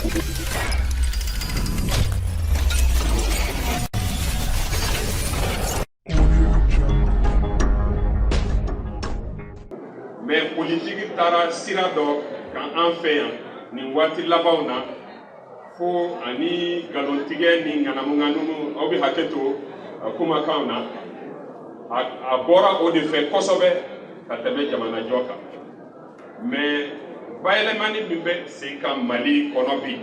Mais politiki taara sira dɔ kan an fɛ yan nin waati labanw na, fo ani nkalontigɛ ni ŋanamuŋanamu, aw bɛ hakɛ to kumakanw na, a bɔra o de fɛ kosɛbɛ ka tɛmɛ jamanajɔ kan. Mais bayɛlɛmani min bɛ sen kan Mali kɔnɔ bi,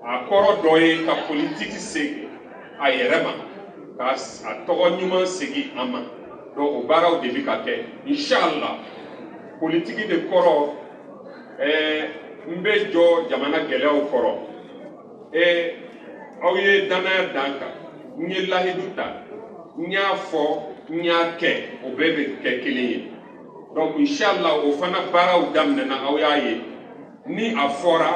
a kɔrɔ dɔ ye ka politiki segin a yɛrɛ ma, ka a tɔgɔ ɲuman segin a ma. Donc o baaraw de bɛ ka kɛ, inshallah. Politiki de kɔrɔ n bɛ jɔ jamana gɛlɛyaw kɔrɔ. Aw ye danaya dan kan, n ye lahidu ta, n y'a fɔ, n y'a kɛ, o bɛɛ bɛ kɛ kelen ye. Donc inshallah, o fana baaraw daminɛna, aw y'a ye. Ni a fɔra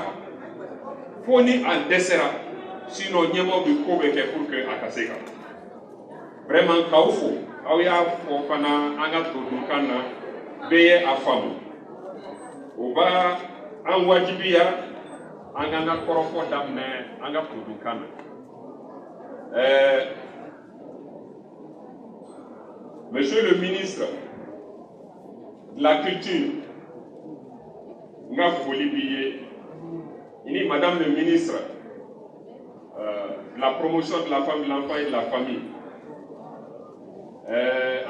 fo ni a dɛsɛra, sinon ɲɛmaaw bɛ ko bɛɛ kɛ pour que a ka se ka vraiment k'aw fo. Aw y'a fɔ fana an ka todunkan na, bɛɛ ye a faamu. O b'a an wajibiya an k'an ka kɔrɔfɔ daminɛ an ka todunkan na. Monsieur le ministre de la Culture, n ka foli b'i ye, i ni madame le ministre de la Promotion de la femme, de l'enfant et de la famille,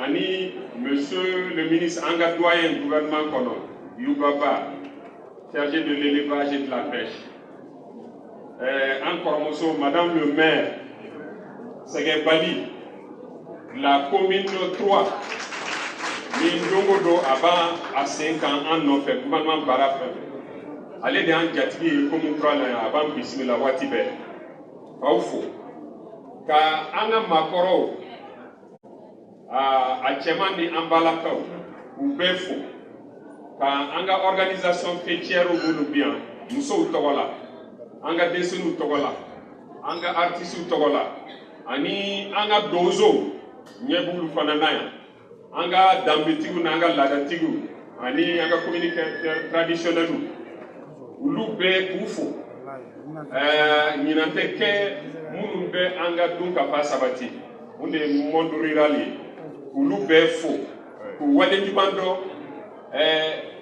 ani monsieur le ministre, an ka doyen gouvernement kɔnɔ, Youba Ba, chargé de l'élevage et de la pêche, an kɔrɔmuso madame le maire Sɛgɛbali de la commune 3, ni don o don a b'a a sen kan an nɔfɛ gouvernement baara fɛn fɛn, ale de y'an jatigi ye commune 3 la yan, a b'an bisimila waati bɛɛ. K'aw fo, ka an ka maakɔrɔw, a cɛman ni an balakaw, u bɛɛ fo, ka an ka organisation faîtière minnu bɛ yan, musow tɔgɔ la, an ka denmisɛnninw tɔgɔ la, an ka artistes tɔgɔ la, ani an ka donsow ɲɛ b'olu fana na yan, an ka danbetigiw n'an ka laadatigiw ani an ka communicateurs traditionnels, olu bɛɛ k'u fo. Ɲinan tɛ kɛ minnu bɛ an ka dunkafa sabati, mun de ye monde rural ye, olu bɛɛ fo k'u waleɲuman dɔn.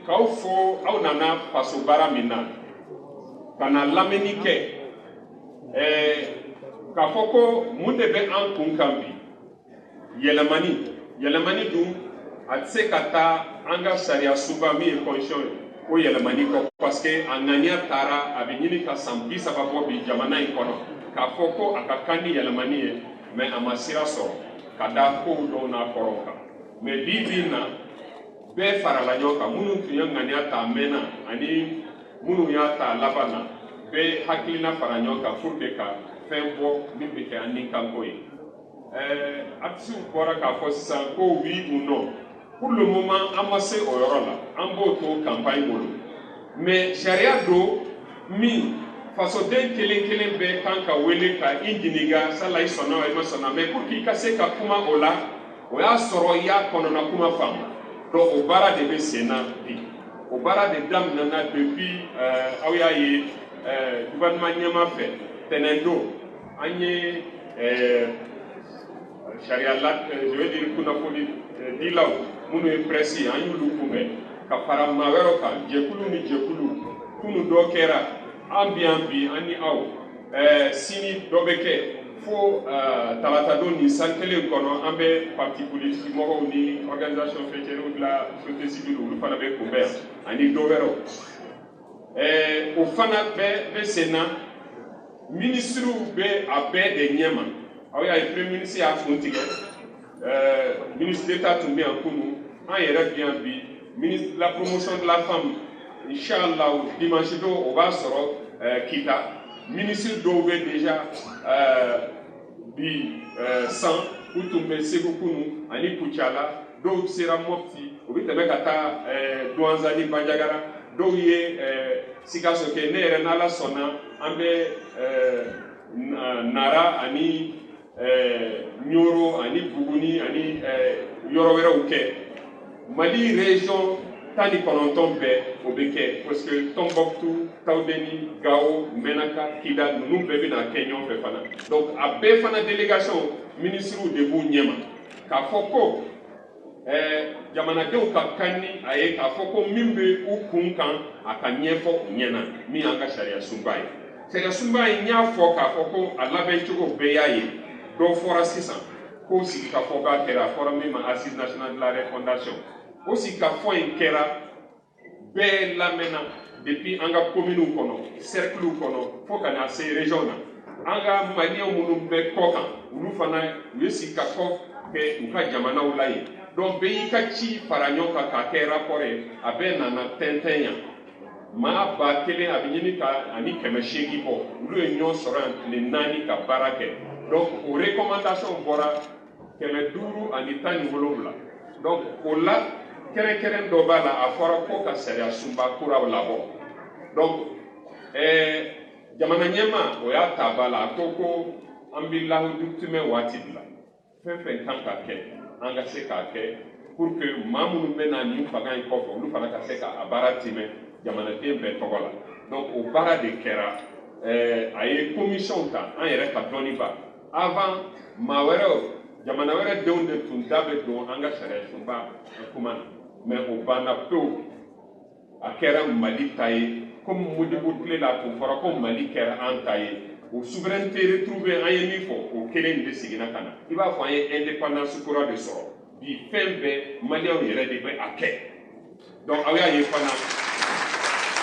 K'aw fo, aw nana faso baara min na, ka na lamɛnni kɛ, k'a fɔ ko mun de bɛ an kun kan bi. Yɛlɛmani, yɛlɛmani dun, a tɛ se ka taa an ka sariya sunba min ye constitution ye, o yɛlɛmani kɔ, parce que a ŋaniya taara, a bɛ ɲini ka san 30 bɔ bi jamana in kɔnɔ k'a fɔ ko a ka kan ni yɛlɛmani ye, mais a ma sira sɔrɔ ka da kow dɔw n'a kɔrɔw kan. Mais bi bi in na, bɛɛ farala ɲɔgɔn kan, minnu tun ye ŋaniya ta a mɛnna ani minnu y'a ta a laban na, bɛɛ hakilina fara ɲɔgɔn kan pour que ka fɛn bɔ min bɛ kɛ an ni kanko ye. Artisiw bɔra k'a fɔ sisan ko oui ou non. Pour le moment, an ma se o yɔrɔ la, an b'o to campagne bolo. Mais sariya don min fasoden kelen kelen bɛɛ kan ka wele ka i ɲininka sala i sɔnna wa i ma sɔnna. Mais pour que i ka se ka kuma o la, o y'a sɔrɔ i y'a kɔnɔna kuma faamu. Donc o baara de bɛ sen na bi, o baara de daminɛna depuis aw y'a ye gouvernement ɲɛma fɛ tɛnɛn don, an ye sariya la, je veux dire kunnafoni dilaw minnu ye presse ye, an y'olu kunbɛn ka fara maa wɛrɛw kan, jɛkulu ni jɛkulu. Kunu dɔ kɛra, an bi yan bi, an ni aw, sini dɔ bɛ kɛ, fo tarata don. Nin san kelen kɔnɔ, an bɛ parti politique mɔgɔw ni organisation faîtière de la société civile, olu fana bɛ kunbɛn yan, ani dɔ wɛrɛw. O fana bɛɛ bɛ sen na. Minisiriw bɛ a bɛɛ de ɲɛma. Aw y'a ye, premier ministre y'a kun tigɛ, ministre d'État tun bɛ yan kunun, an yɛrɛ bɛ yan bi. Ministre de la Promotion de la femme, inchallah, dimanche don o b'a sɔrɔ Kita. Ministre dɔw bɛ déjà bi san, u tun bɛ Segu kunun ani Kucala, dɔw sera Mopti, u bɛ tɛmɛ ka taa Douentza ni Bandiagara, dɔw ye Sikaso kɛ. Ne yɛrɛ, n'Ala sɔnna, an bɛ Nara ani Ɲoro ani Buguni ani yɔrɔ wɛrɛw kɛ. Mali région 19 bɛɛ. o bɛ kɛ parce que Tombouctou, Tawudeni, Gao, Menaka, Kidal, ninnu bɛɛ bɛna kɛ ɲɔgɔn fɛ fana. Donc a bɛɛ fana délégation, ministres de b'u ɲɛma k'a fɔ ko jamanadenw ka kan ni a ye k'a fɔ ko min bɛ u kun kan, a ka ɲɛfɔ u ɲɛna, min y'an ka sariya sunba ye. Sariya sunba in, n y'a fɔ k'a fɔ ko a labɛn cogo bɛɛ y'a ye. Dɔw fɔra sisan ko sigikafɔba kɛra, a fɔra min ma Assise nationale de la refondation. O sigikafɔ in kɛra, bɛɛ lamɛnna, depuis an ka communes kɔnɔ, cercles kɔnɔ, fo ka na se région na. An ka Maliyɛn minnu bɛ kɔ kan, olu fana u ye sigikafɔ kɛ u ka jamanaw la yen. Donc bɛɛ y'i ka ci fara ɲɔgɔn kan k'a kɛ rapport ye. A bɛɛ nana tɛntɛn yan. Maa 1000 a bɛ ɲini ka ani 800 bɔ, olu ye ɲɔgɔn sɔrɔ yan tile 4 ka baara kɛ. Donc o recommandation bɔra 517. Donc o la, kɛrɛnkɛrɛn dɔ b'a la, a fɔra ko ka sariya sunba kuraw labɔ. Donc jamana ɲɛmaa, o y'a ta ba la, a ko ko an bɛ lahidu tɛmɛ waati bila, fɛn fɛn kan ka kɛ, an ka se k'a kɛ pour que maa minnu bɛ na nin fanga in kɔfɛ, olu fana ka se ka a baara tɛmɛ jamanaden bɛɛ tɔgɔ la. Donc o baara de kɛra. A ye commission ta, an yɛrɛ ka dɔnniba. Avant, maa wɛrɛw, jamana wɛrɛ denw de tun da bɛ don an ka sariya sunba kuma na, mais o banna pewu. A kɛra Mali ta ye, komi Modibo tile la, a tun fɔra ko Mali kɛra an ta ye. O souveraineté retrouvée, an ye min fɔ, o kelen de seginna ka na. I b'a fɔ an ye indépendance kura de sɔrɔ bi. Fɛn bɛɛ, Maliyɛnw yɛrɛ de bɛ a kɛ. Donc aw y'a ye fana,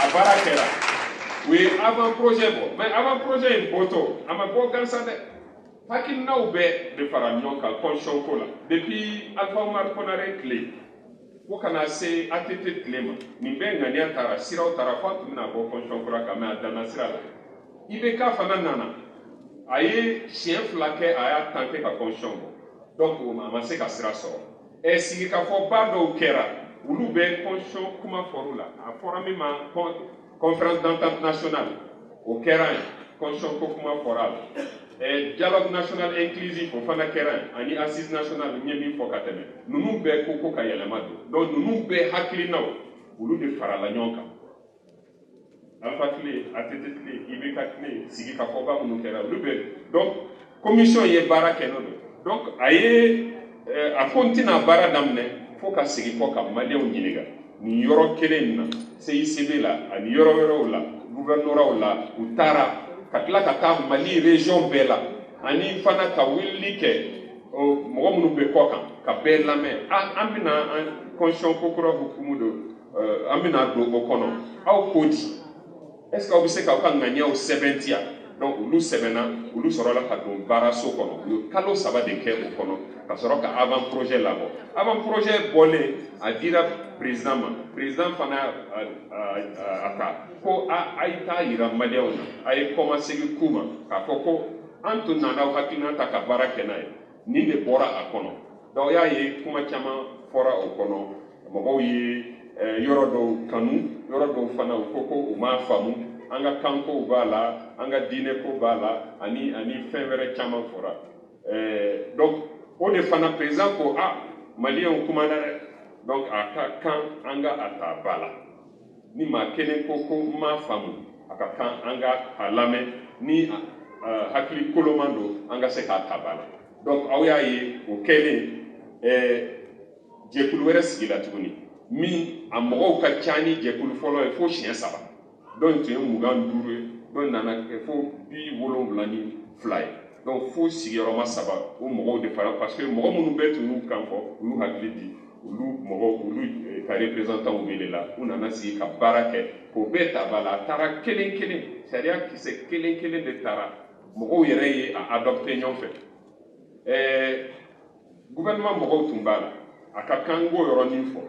a baara kɛra, u ye avant projet bɔ. Mais avant projet in bɔtɔ, a ma bɔ gansan dɛ. Hakilinaw bɛɛ de fara ɲɔgɔn kan constitution ko la, depuis Alpha Oumar Konaré tile fo ka na se ATT tile ma. Nin bɛɛ ŋaniya taara, siraw taara, fo a tun bɛna bɔ constitution kura kan, mais a danna sira la. IBK fana nana, a ye siɲɛ 2 kɛ, a y'a tenté ka constitution bɔ. Donc a ma se ka sira sɔrɔ. Sigikafɔba dɔw kɛra, olu bɛ constitution kuma fɔr'u la. A fɔra min ma conférence d'entente nationale, o kɛra yen, constitution ko kuma fɔra a la. Dialogue national inclusif, o fana kɛra yen, ani assise nationale n ye min fɔ ka tɛmɛ. Ninnu bɛɛ ko ko ka yɛlɛma don. Donc ninnu bɛɛ hakilinaw, olu de farala ɲɔgɔn kan. Alpha tile, ATT tile, IBK tile, sigikafɔba minnu kɛra, olu bɛɛ. Donc commission ye baara kɛ n'o de. Donc a ye a ko n tɛna baara daminɛ fo ka segin kɔ ka Maliyɛnw ɲininka nin yɔrɔ kelen in na, CICB la ani yɔrɔ wɛrɛw la, gouvernoratw la. U taara ka tila ka taa Mali région bɛɛ la, ani fana ka weleli kɛ mɔgɔ minnu bɛ kɔ kan, ka bɛɛ lamɛn. An bɛna an constitution ko kura hukumu don, an bɛna don o kɔnɔ, aw ko di? Est ce que aw bɛ se k'aw ka ŋaniyaw sɛbɛntiya? Donc olu sɛbɛnna, olu sɔrɔla ka don baaraso kɔnɔ. U ye kalo 3 de kɛ o kɔnɔ ka sɔrɔ ka avant projet labɔ. Avant projet bɔlen, a dira président ma. Président fana a ta ko a ye taa yira Maliyɛnw na, a ye kɔmasegin k'u ma k'a fɔ ko an tun nana aw hakilina ta ka baara kɛ n'a ye, nin de bɔra a kɔnɔ. Donc y'a ye, kuma caman fɔra o kɔnɔ. Mɔgɔw ye yɔrɔ dɔw kanu, yɔrɔ dɔw fana u ko ko u m'a faamu. An ka kankow b'a la, an ka diinɛko b'a la, ani fɛn wɛrɛ caman fɔra. Donc o de fana, président ko a Maliyɛnw kumana dɛ, donc a ka kan an ka a ta ba la. Ni maa kelen ko ko n m'a faamu, a ka kan an ka a lamɛn. Ni hakili koloman don, an ka se k'a ta ba la. Donc aw y'a ye, o kɛlen, jɛkulu wɛrɛ sigila tuguni, min a mɔgɔw ka ca ni jɛkulu fɔlɔ ye fo siɲɛ 3. Dɔ in tun ye 25 ye, dɔ nana kɛ fo 72 ye. Donc fo sigiyɔrɔma 3, o mɔgɔw de fara, parce que mɔgɔ minnu bɛɛ tun y'u kan fɔ, u y'u hakili di, olu mɔgɔw, olu ka représentant welela, u nana sigi ka baara kɛ k'o bɛɛ ta ba la. A taara kelen kelen, sariya kisɛ kelen kelen de taara, mɔgɔw yɛrɛ ye a adopté ɲɔgɔn fɛ. Gouvernement mɔgɔw tun b'a la. A ka kan k'o yɔrɔnin fɔ,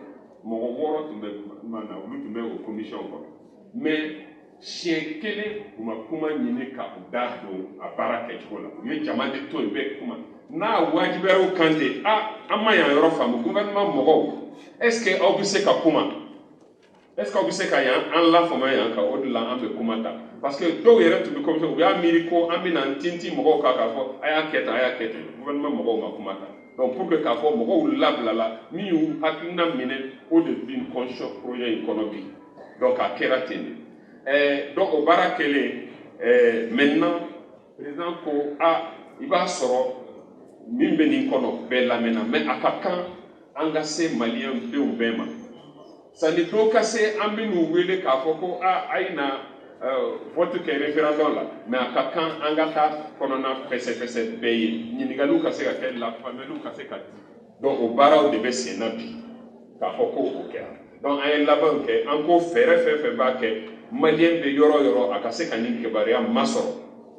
mɔgɔ 6 tun bɛ gouvernement na, olu tun bɛ o commission kɔnɔ, mais siɲɛ kelen u ma kuma ɲini ka u da don a baara kɛcogo la. U ye jama de to yen, bɛɛ kuma n'a wajibiyara u kan ten. A an ma yan yɔrɔ faamu, gouvernement mɔgɔw, est ce que aw bɛ se ka kuma? Est ce que aw bɛ se ka yan an lafaamuya yan kan? O de la an bɛ kuma ta, parce que dɔw yɛrɛ tun bɛ commission, u y'a miiri ko an bɛna n tintin mɔgɔw kan k'a fɔ a y'a kɛ tan, a y'a kɛ ten. Gouvernement mɔgɔw ma kuma ta. Donc pour que k'a fɔ mɔgɔw labilala, min y'u hakilina minɛ, o de bi constitution projet in kɔnɔ bi. Donc a kɛra ten de. Donc o baara kɛlen, maintenant président ko a i b'a sɔrɔ min bɛ nin kɔnɔ bɛɛ lamɛnna, mais a ka kan an ka se Maliyɛn denw bɛɛ ma. Sani dɔw ka se, an bɛ n'u wele k'a fɔ ko a a ye na vote kɛ référendum la, mais a ka kan an ka taa kɔnɔna fɛsɛfɛsɛ bɛɛ ye, ɲininkaliw ka se ka kɛ, lafaamuyaliw ka se ka di. Donc o baaraw de bɛ sen na bi k'a fɔ ko o kɛra. Donc an ye labanw kɛ, an ko fɛɛrɛ fɛn fɛn b'a kɛ, Maliyɛn bɛ yɔrɔ o yɔrɔ, a ka se ka nin kibaruya masɔrɔ,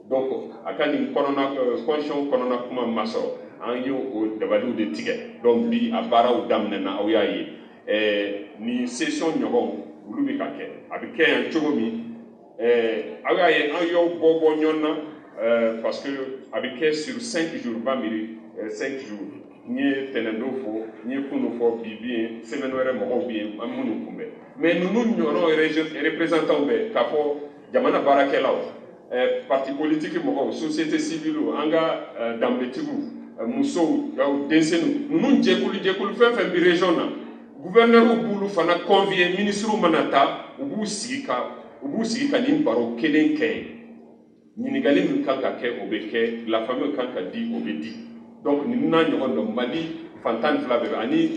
donc a ka nin kɔnɔna constitution kɔnɔna kuma masɔrɔ, an ye o dabaliw de tigɛ. Donc bi a baaraw daminɛna, aw y'a ye nin session ɲɔgɔnw olu bɛ ka kɛ, a bɛ kɛ yan cogo min, aw y'a ye an y'aw bɔ bɔ ɲɔgɔn na, parce que a bɛ kɛ sur 5 jours, Bamiri, 5 jours. N ye tɛnɛndon fɔ, n ye kunu fɔ, bi bi yen, semaine wɛrɛ mɔgɔw bɛ yen, an minnu kunbɛn. Mais ninnu ɲɔgɔn représentants bɛ k'a fɔ jamana baarakɛlaw, parti politique mɔgɔw, société civile, an ka danbetigiw, musow, denmisɛnninw, ninnu jɛkulu jɛkulu fɛn fɛn bɛ région na, gouverneur b'olu fana convier. Ministres mana taa, u b'u sigi ka nin baro kelen kɛ yen. Ɲininkali min kan ka kɛ, o bɛ kɛ, lafaamuyali kan ka di, o bɛ di. Donc nin n'a ɲɔgɔn dɔ, Mali fan 12 bɛɛ bɛ, ani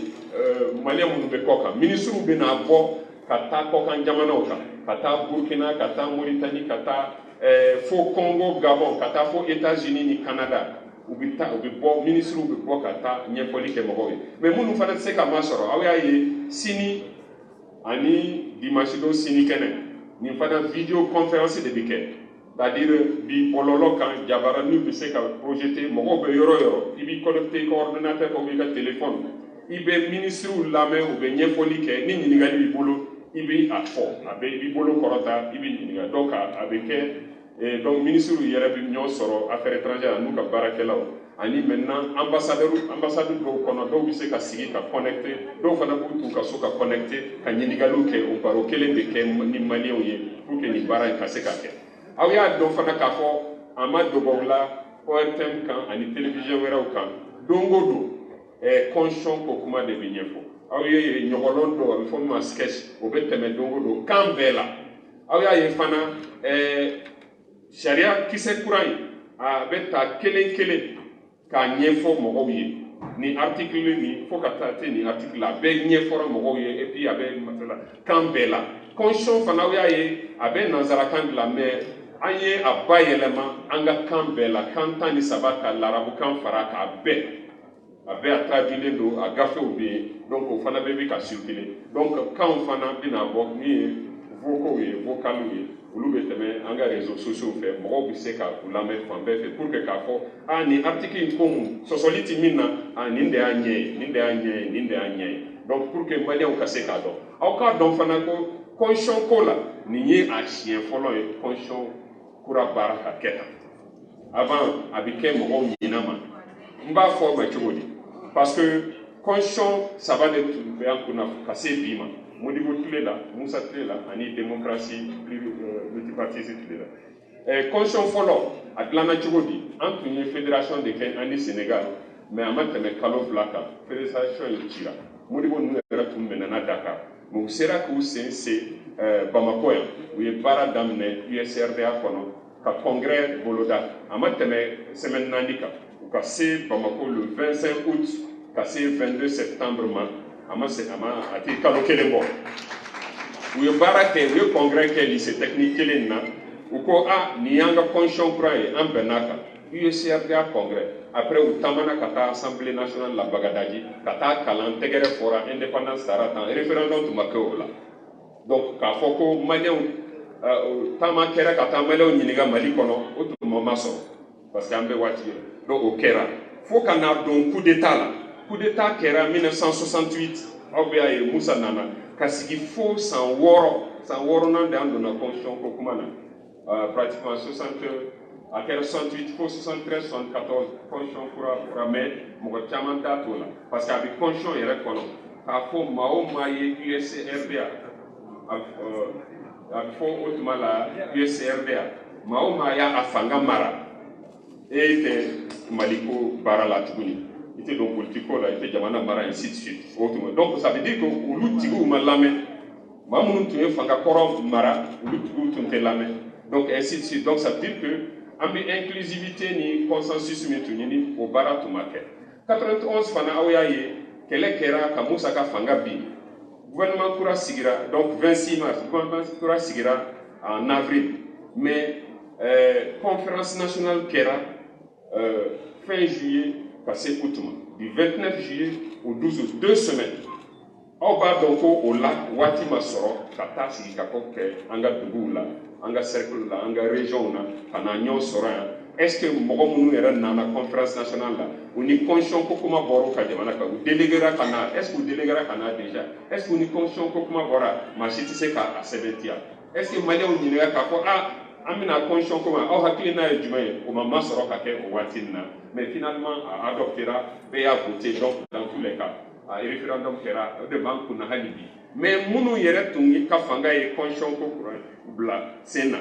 Maliyɛn minnu bɛ kɔ kan, ministres bɛ na bɔ ka taa kɔkan jamanaw kan, ka taa Burkina, ka taa Moritani, ka taa fo Congo, Gabon, ka taa fo États-Unis ni Canada. U bɛ taa, u bɛ bɔ, ministres bɛ bɔ ka taa ɲɛfɔli kɛ mɔgɔw ye. Mais minnu fana tɛ se ka masɔrɔ, aw y'a ye sini ani dimanche don, sini kɛnɛ nin fana, vidéo conférence de bɛ kɛ, c'est-à-dire bi bɔlɔlɔ kan, jabaraninw bɛ se ka projeter. Mɔgɔw bɛ yɔrɔ o yɔrɔ, i b'i connecté i ka ordinateur kan ou i ka téléphone, i bɛ ministres lamɛn, u bɛ ɲɛfɔli kɛ. Ni ɲininkali b'i bolo, i bɛ a fɔ, a bɛ i b'i bolo kɔrɔta, i bɛ ɲininka. Donc a bɛ kɛ, donc ministres yɛrɛ bɛ ɲɔgɔn sɔrɔ, affaires étrangères n'u ka baarakɛlaw, ani maintenant ambassadeur, ambassade dɔw kɔnɔ, dɔw bɛ se ka sigi ka connecté, dɔw fana b'u t'u ka so ka connecté ka ɲininkaliw kɛ. O baro kelen bɛ kɛ ni Maliyɛnw ye pour que nin baara in ka se ka kɛ. Aw y'a dɔn fana k'a fɔ a ma dogo aw la, ORTM kan ani télévision wɛrɛw kan, don o don constitution ko kuma de bɛ ɲɛfɔ. Aw ye ɲɔgɔlɔn dɔw, a bɛ fɔ min ma sketch, o bɛ tɛmɛ don o don kan bɛɛ la. Aw y'a ye fana, sariya kisɛ kura in, a bɛ ta kelen kelen k'a ɲɛfɔ mɔgɔw ye, ni article nin fo ka taa se nin article la, a bɛɛ ɲɛfɔra mɔgɔw ye. Et puis a bɛ masala kan bɛɛ la. Constitution fana, aw y'a ye a bɛ nanzarakan de la, mais an ye a bayɛlɛma an ka kan bɛɛ la, kan 13, ka larabukan fara k'a bɛɛ, a bɛɛ a traduilen don, a gafew bɛ yen. Donc o fana bɛɛ bɛ ka circuler. Donc kanw fana bɛna bɔ, min ye vocaux ye, vocaliw ye, olu bɛ tɛmɛ an ka réseaux sociaux fɛ, mɔgɔw bɛ se ka u lamɛn fan bɛɛ fɛ pour que k'a fɔ a nin article in ko mun sɔsɔli ti min na, a nin de y'a ɲɛ ye, nin de y'a ɲɛ ye, nin de y'a ɲɛ ye. Donc pour que Maliyɛnw ka se k'a dɔn, aw k'a dɔn fana ko constitution ko la, nin ye a siɲɛ fɔlɔ ye constitution kura baara ka kɛ tan. Avant, a bɛ kɛ mɔgɔw ɲinɛ ma. N b'a fɔ o ma cogo di? Parce que constitution saba de tun bɛ an kunna ka se bi ma: Modibo tile la, Musa tile la, ani démocratie multipartisme tile la. Constitution fɔlɔ, a dilanna cogo di? An tun ye fédération de kɛ an ni Sénégal, mais a ma tɛmɛ kalo 2 kan, fédération in cira. Modibo ninnu yɛrɛ tun minɛna Dakar, mais u sera k'u sen se Bamakɔ yan. U ye baara daminɛ USRDA kɔnɔ ka congrès boloda. A ma tɛmɛ semaine 4 kan, u ka se Bamako le 25 août ka se 22 septembre ma, a ma se, a ma, a tɛ kalo kelen bɔ. U ye baara kɛ, u ye congrès kɛ lycée technique kelen na. U ko a nin y'an ka constitution kura ye, an bɛnn'a kan, USRDA congrès. Après, u taamana ka taa Assemblée nationale la Bagadaji ka taa kalan, tɛgɛrɛ fɔra, indépendance taara tan. Référendum tun ma kɛ o la. Donc k'a fɔ ko Maliyɛnw taama kɛra ka taa Maliyɛnw ɲininka Mali kɔnɔ, o tun ma sɔrɔ, parce que an bɛ waati ye. Donc o kɛra fo ka n'a don coup d'état la. Coup d'état kɛra 1968, aw bɛ y'a ye Musa nana ka sigi fo san 6, san wɔɔrɔnan de an donna constitution ko kuma na, pratiquement 60, a kɛra 68 fo 73, 74, constitution kura kura. Mais mɔgɔ caman da t'o la, parce que a bɛ constitution yɛrɛ kɔnɔ k'a fɔ maa o maa ye USRDA, a bɛ fɔ o tuma la USRDA, maa o maa y'a fanga mara, e tɛ Mali ko baara la tuguni, i tɛ don politique ko la, i tɛ jamana mara, ainsi de suite. O tuma, donc ça veut dire que olu tigiw ma lamɛn. Maa o maa ye fanga mara, Maa minnu tun ye fanga kɔrɔ mara, olu tigiw tun tɛ lamɛn, donc ainsi de suite. Donc ça veut dire que an bɛ inclusivité ni consensus min tun ɲini, o baara tun ma kɛ. 91 fana, aw y'a ye, kɛlɛ kɛra ka Musa ka fanga bin, gouvernement kura sigira. Donc 26 mars, gouvernement kura sigira en avril, mais conférence nationale kɛra fin juillet ka se août ma, du 29 juillet au 12 août, 2 semaines. Aw b'a dɔn ko o la waati ma sɔrɔ ka taa sigi ka kɔ kɛ an ka duguw la, an ka cercle la, an ka région na, ka na ɲɔgɔn sɔrɔ yan. Est ce que mɔgɔ minnu yɛrɛ nana conférence nationale la, u ni constitution ko kuma bɔra u ka jamana kan, u déléguera ka na? Est ce que u déléguera ka na déjà? Est ce que u ni constitution ko kuma bɔra? Maa si tɛ se k'a sɛbɛntiya. Est ce que Maliyɛnw ɲininka k'a fɔ: a an bɛna constitution ko ma, aw hakilina ye jumɛn ye? O ma sɔrɔ ka kɛ o waati nin na. Mais finalement a adoptera, bɛɛ y'a voté. Donc dans tous les cas, a référendum kɛra, o de b'an kunna hali bi. Mais minnu yɛrɛ tun ka fanga ye constitution ko kura bila sen na,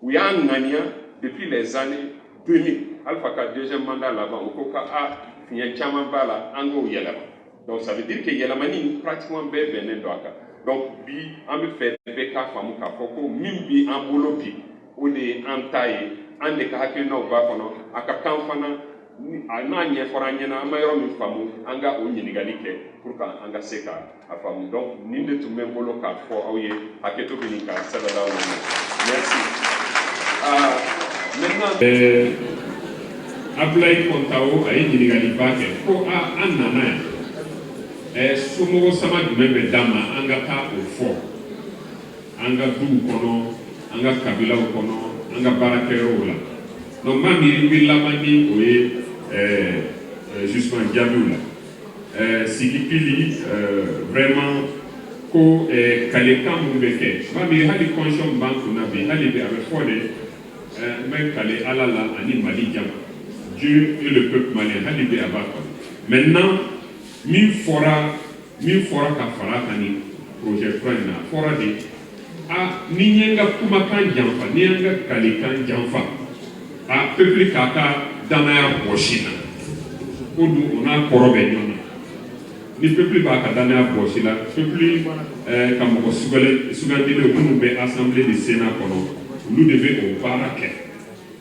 u y'a ŋaniya depuis les années 2000, Alpha ka deuxième mandat laban, u ko ka a fiɲɛ caman b'a la, an k'o yɛlɛma. Donc ça veut dire que yɛlɛmani, pratiquement bɛɛ bɛnnen don a kan. Donc bi, an bɛ fɛ bɛɛ k'a faamu k'a fɔ ko min bi an bolo bi, o de ye an ta ye, an de ka hakilinaw b'a kɔnɔ. A ka kan fana, a n'a ɲɛfɔra an ɲɛna, an ma yɔrɔ min faamu, an ka o ɲininkali kɛ pour que an ka se ka a faamu. Donc nin de tun bɛ n bolo k'a fɔ aw ye. Hakɛto bɛ nin kan. Sallallahu alayhi. Merci. Ah, maintenant Abulayi Kɔntawo, a ye ɲininkaliba kɛ ko a an nana yan, somɔgɔ sama jumɛn bɛ d'an ma an ka taa o fɔ an ka duw kɔnɔ, an ka kabilaw kɔnɔ, an ka baarakɛyɔrɔw la? Donc n b'a miiri n bɛ laban ni o ye justement jaabiw la. Sigipili, vraiment ko kalekan mun bɛ kɛ, n b'a miiri hali constitution min b'an kunna bi, hali bi a bɛ fɔ de: n bɛ kale Ala la ani Mali jama, Dieu et le peuple malien. Hali bi a b'a kɔnɔ. Maintenant, min fɔra ka fara kan ni projet kura in na, a fɔra de a ni n ye n ka kumakan janfa, ni ye n ka kalekan janfa, a peuple k'a ka danaya bɔsi na. Ko dun o n'a kɔrɔ bɛ ɲɔgɔn na. Ni peuple b'a ka danaya bɔsi la, peuple ka mɔgɔ sugandilen minnu bɛ assemblée de Sénat kɔnɔ, olu de bɛ o baara kɛ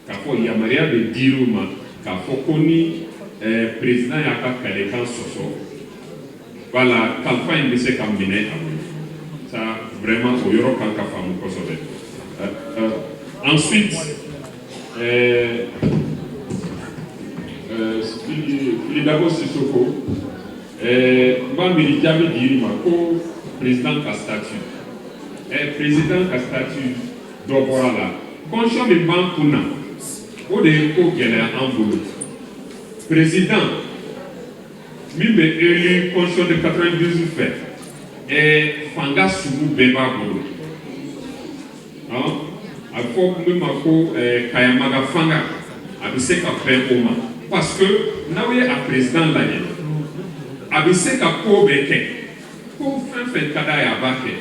k'a fɔ yamaruya bɛ dir'u ma k'a fɔ ko ni président y'a ka kalekan sɔsɔ, voilà, kalifa in bɛ se ka minɛ a bolo. Ça vraiment, o yɔrɔ kan ka faamu kosɛbɛ. Ensuite, Filidabo Sissoko, n b'a miiri jaabi dir'i ma ko président ka statut, président ka statut dɔ bɔra la. Constitution min b'an kun na, o de ye ko gɛlɛya an bolo. Président min bɛ élu constitution de 92 fɛ, fanga sugu bɛɛ b'a bolo. A bɛ fɔ min ma ko kayamaga fanga, a bɛ se ka bɛn o ma, parce que n'aw ye a président lajɛ, a bɛ se ka ko bɛɛ kɛ, ko fɛn fɛn ka d'a ye, a b'a kɛ.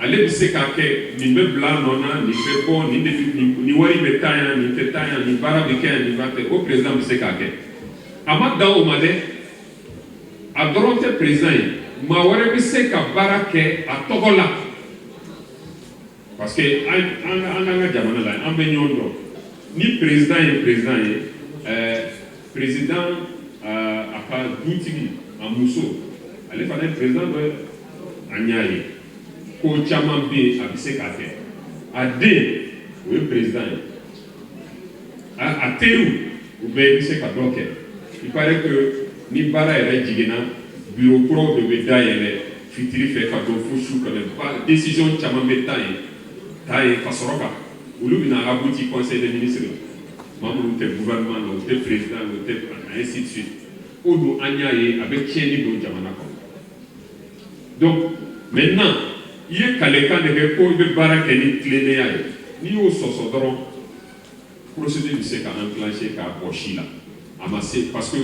Ale bɛ se k'a kɛ, nin bɛ bila a nɔ na, nin bɛ bɔ, nin de nin wari bɛ taa yan, nin tɛ taa yan, nin baara bɛ kɛ yan, nin baara tɛ. O président bɛ se k'a kɛ. A ma dan o ma dɛ, a dɔrɔn tɛ président ye, maa wɛrɛ bɛ se ka baara kɛ a tɔgɔ la, parce que an ka jamana la, an bɛ ɲɔgɔn dɔn. Ni président ye président ye, président a ka dutigi, a muso, ale fana ye président dɔ ye. An y'a ye ko caman bɛ yen, a bɛ se k'a kɛ. A den, o ye président ye, a teriw, u bɛɛ bɛ se ka dɔ kɛ. Il paraît que ni baara yɛrɛ jiginna, bureau kuraw de bɛ dayɛlɛ fitiri fɛ ka don fo su ka na, décision caman bɛ taa yen ka sɔrɔ ka olu bɛna abouti conseil des ministres la. Maa minnu tɛ gouvernement na, u tɛ président, u tɛ, ainsi de suite. O dun, an y'a ye a bɛ tiɲɛni don jamana kɔnɔ. Donc maintenant, i ye kalekan de kɛ ko i bɛ baara kɛ ni tilennenya ye. N'i y'o sɔsɔ dɔrɔn, procédure bɛ se ka enclencher k'a bɔsi la. A ma se, parce que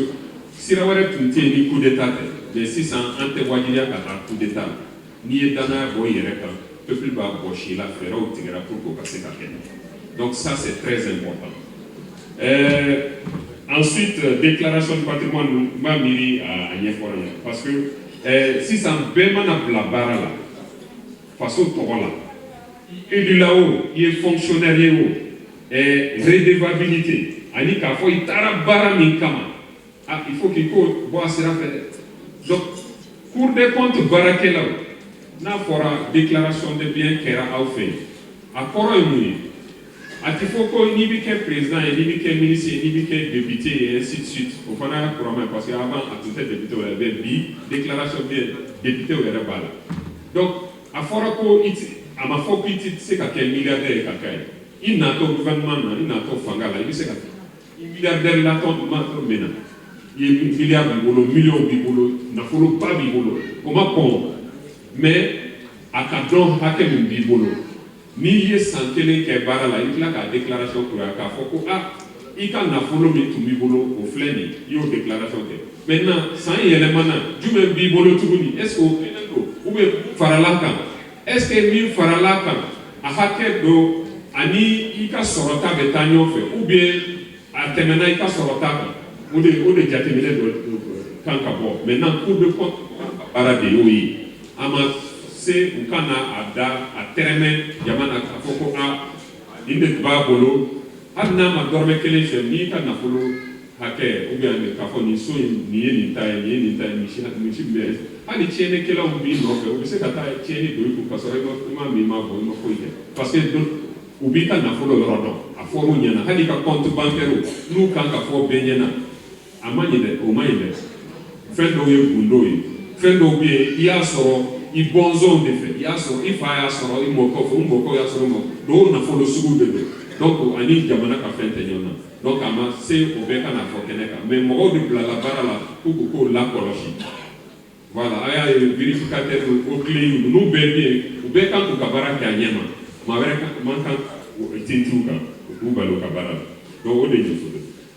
sira wɛrɛ tun tɛ yen ni coup d'état tɛ. Mais sisan, an tɛ wajibiya ka taa coup d'état la. N'i ye danaya bɔ i yɛrɛ kan, peuple b'a bɔsi la. Fɛɛrɛw tigɛra pour que o ka se ka kɛ. Donc ça, c'est très important. Ensuite, déclaration de patrimoine, n b'a miiri a ɲɛfɔra ɲɛna, parce que sisan bɛɛ mana bila baara la. Faso tɔgɔ la, élu la o, i ye fonctionnaire ye o, redevabilité ani k'a fɔ i taara baara min kama, ah, il faut k'i k'o bɔ a sira fɛ dɛ. Donc Cour des comptes baarakɛlaw, n'a fɔra déclaration de biens kɛra aw fɛ yen, a kɔrɔ ye mun ye? A ti fɔ ko n'i bɛ kɛ président ye, n'i bɛ kɛ ministre ye, n'i bɛ kɛ député ye, ainsi de suite. O fana y'a kuraman ye, parce que avant a tun tɛ député yɛrɛ bɛ. Bi déclaration bien, député yɛrɛ b'a la. Donc a fɔra ko i ti, a ma fɔ k'i ti se ka kɛ milliardaire ye ka kɛ ye. I natɔ gouvernement na, i natɔ fanga la, i bɛ se ka i milliardaire latɔ ma min na, i ye milliard b'i bolo, million b'i bolo, nafoloba b'i bolo, o ma kɔn. Mais a ka dɔn hakɛ min b'i bolo, n'i ye san 1 kɛ baara la, i tila k'a déclaration kura k'a fɔ ko ah, i ka nafolo min tun b'i bolo, o filɛ nin ye, i y'o déclaration kɛ. Maintenant san yɛlɛmana, jumɛn b'i bolo tuguni? Est ce que o kelen don ou bien farala kan? Est ce que min farala kan, a hakɛ don ani i ka sɔrɔta bɛ taa ɲɔgɔn fɛ, ou bien a tɛmɛna i ka sɔrɔta kan? O de jateminɛ dɔ kan ka bɔ. Maintenant Cour de compte baara de y'o ye. A ma se u ka na a da a tɛrɛmɛ jama na k'a fɔ ko a nin de b'a bolo, hali n'a ma dɔrɔmɛ 1 sɔrɔ n'i ka nafolo hakɛ, ou bien k'a fɔ nin so in, nin ye nin ta ye, nin ye nin ta ye, misi bɛ. Hali tiɲɛnikɛlaw b'i nɔfɛ, u bɛ se ka taa tiɲɛni don i kun ka sɔrɔ i ma min ma bɔ, i ma foyi kɛ, parce que u b'i ka nafolo yɔrɔ dɔn. A fɔr'u ɲɛna, hali i ka compte bancaire n'u kan ka fɔ bɛɛ ɲɛna, a ma ɲi dɛ, o ma ɲi dɛ. Fɛn dɔw ye gundo ye, fɛn dɔw bɛ yen, i y'a sɔrɔ i bɔnsɔnw de fɛ, i y'a sɔrɔ i fa y'a sɔrɔ i mɔkɛw fɛ, i mɔkɛw y'a sɔrɔ mɔ dɔw, nafolo sugu de don. Donc ani jamana ka fɛn tɛ ɲɔgɔn na. Donc a ma se o bɛɛ ka n'a fɔ kɛnɛ kan, mais mɔgɔw de bilala baara la k'u k'o lakɔlɔsi. Voilà, a y'a ye, vérificateur o clé ninnu bɛɛ bɛ yen, u bɛɛ kan k'u ka baara kɛ a ɲɛ ma. Maa wɛrɛ man kan tinti u kan, u k'u bali u ka baara la. Donc o de ɲɛfɔ.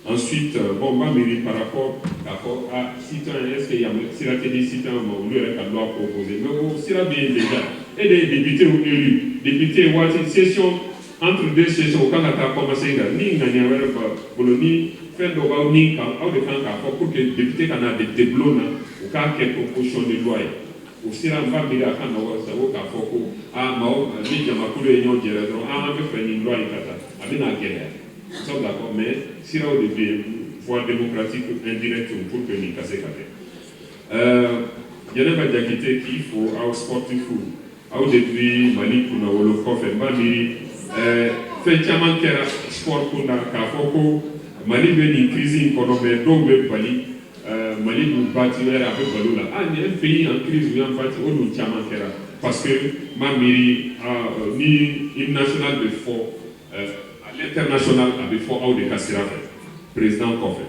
Ensuite, bon, n b'a miiri par rapport k'a fɔ a citoyen, est ce que yan sira tɛ di citoyen ma, olu yɛrɛ ka loi proposé? Mais o sira bɛ yen déjà. E de ye député élu, député waati session, entre deux sessions, u kan ka taa commencer kan ni ŋaniya wɛrɛ b'a bolo, ni fɛn dɔ b'aw ni kan, aw de kan k'a fɔ pour que député ka na député bulon na, u k'a kɛ proposition de loi ye. O sira, n b'a miiri a ka nɔgɔ sago k'a fɔ ko aa, maaw ni jamakulu ye ɲɔgɔn jɛrɛ dɔrɔn, an bɛ fɛ nin loi in ka taa, a bɛna gɛlɛya. Nous sommes d'accord, mais siraw de bɛ yen, voie démocratique indirecte, pour que nin ka se ka kɛ. Jɛnɛba Jakite, k'i fo, aw sportif, aw de bi Mali kunnawolo kɔfɛ. N b'a miiri fɛn caman kɛra sport kunda k'a fɔ ko Mali bɛ nin crise in kɔnɔ, mais dɔw bɛ bali Mali b'u bati yɛrɛ, a bɛ balo la. Ah, nin un pays en crise, u y'an bati, o dun caman kɛra, parce que n b'a miiri ni hymne national bɛ fɔ à l'international, a bɛ fɔ aw de ka sira fɛ, président kɔfɛ.